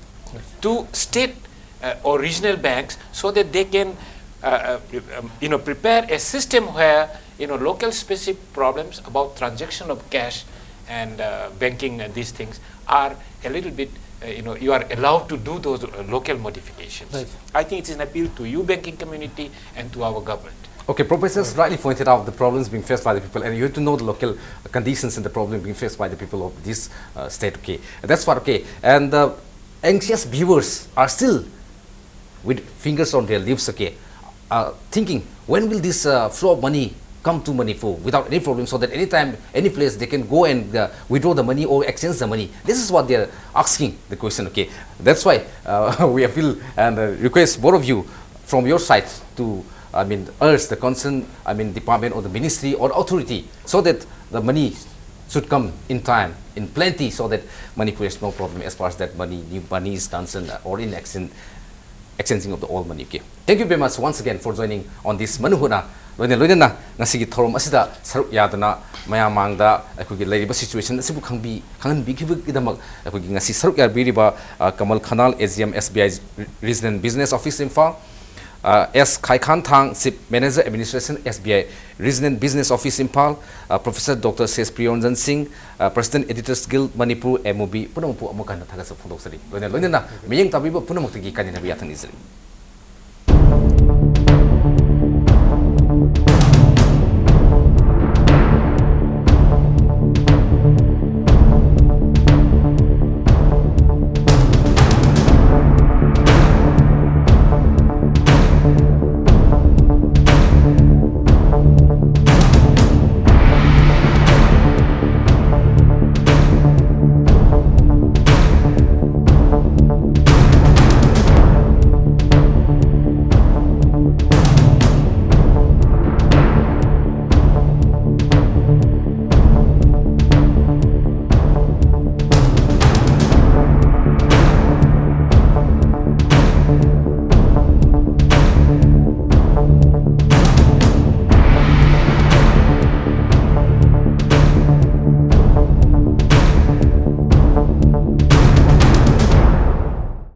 to state uh, or regional banks so that they can uh, uh, um, you know, prepare a system where, you know, local specific problems about transaction of cash and uh, banking and these things are a little bit, uh, you know, you are allowed to do those uh, local modifications. Right. I think it's an appeal to you, banking community, and to our government. Okay, Professor has rightly pointed out the problems being faced by the people, and you have to know the local conditions and the problem being faced by the people of this uh, state. Okay, that's what. Okay, and the anxious viewers are still with fingers on their lips. Okay, uh, thinking, when will this uh, flow of money come to Manipur without any problem, so that anytime, any place, they can go and uh, withdraw the money or exchange the money. This is what they are asking the question. Okay, that's why uh, we appeal and uh, request both of you from your side to, I mean, urge the concern, I mean, department or the ministry or authority, so that the money should come in time, in plenty, so that Manipur has no problem as far as that money, new money is concerned, uh, or in exchange, exchanging of the old money. Okay. Thank you very much once again for joining on this Manuhuna. ꯂꯣꯏꯅ ꯂꯣꯏꯅꯅ ꯉꯁꯤꯒꯤ ꯊꯧꯔꯝ ꯑꯁꯤꯗ ꯁꯔꯨꯛ ꯌꯥꯗꯨꯅ ꯃꯌꯥꯝ ꯃꯥꯡꯗ ꯑꯩꯈꯣꯏꯒꯤ ꯂꯩꯔꯤꯕ situation ꯑꯁꯤꯕꯨ ꯈꯪꯕꯤ ꯈꯪꯍꯟꯕꯤꯈꯤꯕꯒꯤꯗꯃꯛ ꯑꯩꯈꯣꯏꯒꯤ ꯉꯁꯤ ꯁꯔꯨꯛ ꯌꯥꯕꯤꯔꯤꯕ, ꯑ, ꯀꯃꯜ ꯈꯅꯥꯜ, A G M S B I Regional Business Office Imphal, ꯑ, S ꯈꯥꯏꯈꯥꯟꯊꯥꯡ, Chief Manager Administration, S B I Regional Business Office Imphal, ꯑ, Professor Doctor ꯁꯦꯁ ꯄ꯭ꯔꯤꯌꯣꯔꯟꯖꯟ ꯁꯤꯡ, ꯑ, President Editors Guild Manipur, M O B, ꯄꯨꯝꯅꯃꯛꯄꯨ ꯑꯃꯨꯛ ꯍꯟꯅ ꯊꯥꯒꯠꯆꯕ ꯐꯣꯡꯗꯣꯛꯆꯔꯤ꯫ ꯂꯣꯏꯅ ꯂꯣꯏꯅꯅ ꯃꯤꯠꯌꯦꯡ ꯇꯥꯕꯤꯕ ꯄꯨꯝꯅꯃꯛꯇꯒꯤ ꯀꯥꯏꯅꯅꯕ ꯌꯥꯊꯪ ꯅꯤꯖꯔꯤ꯫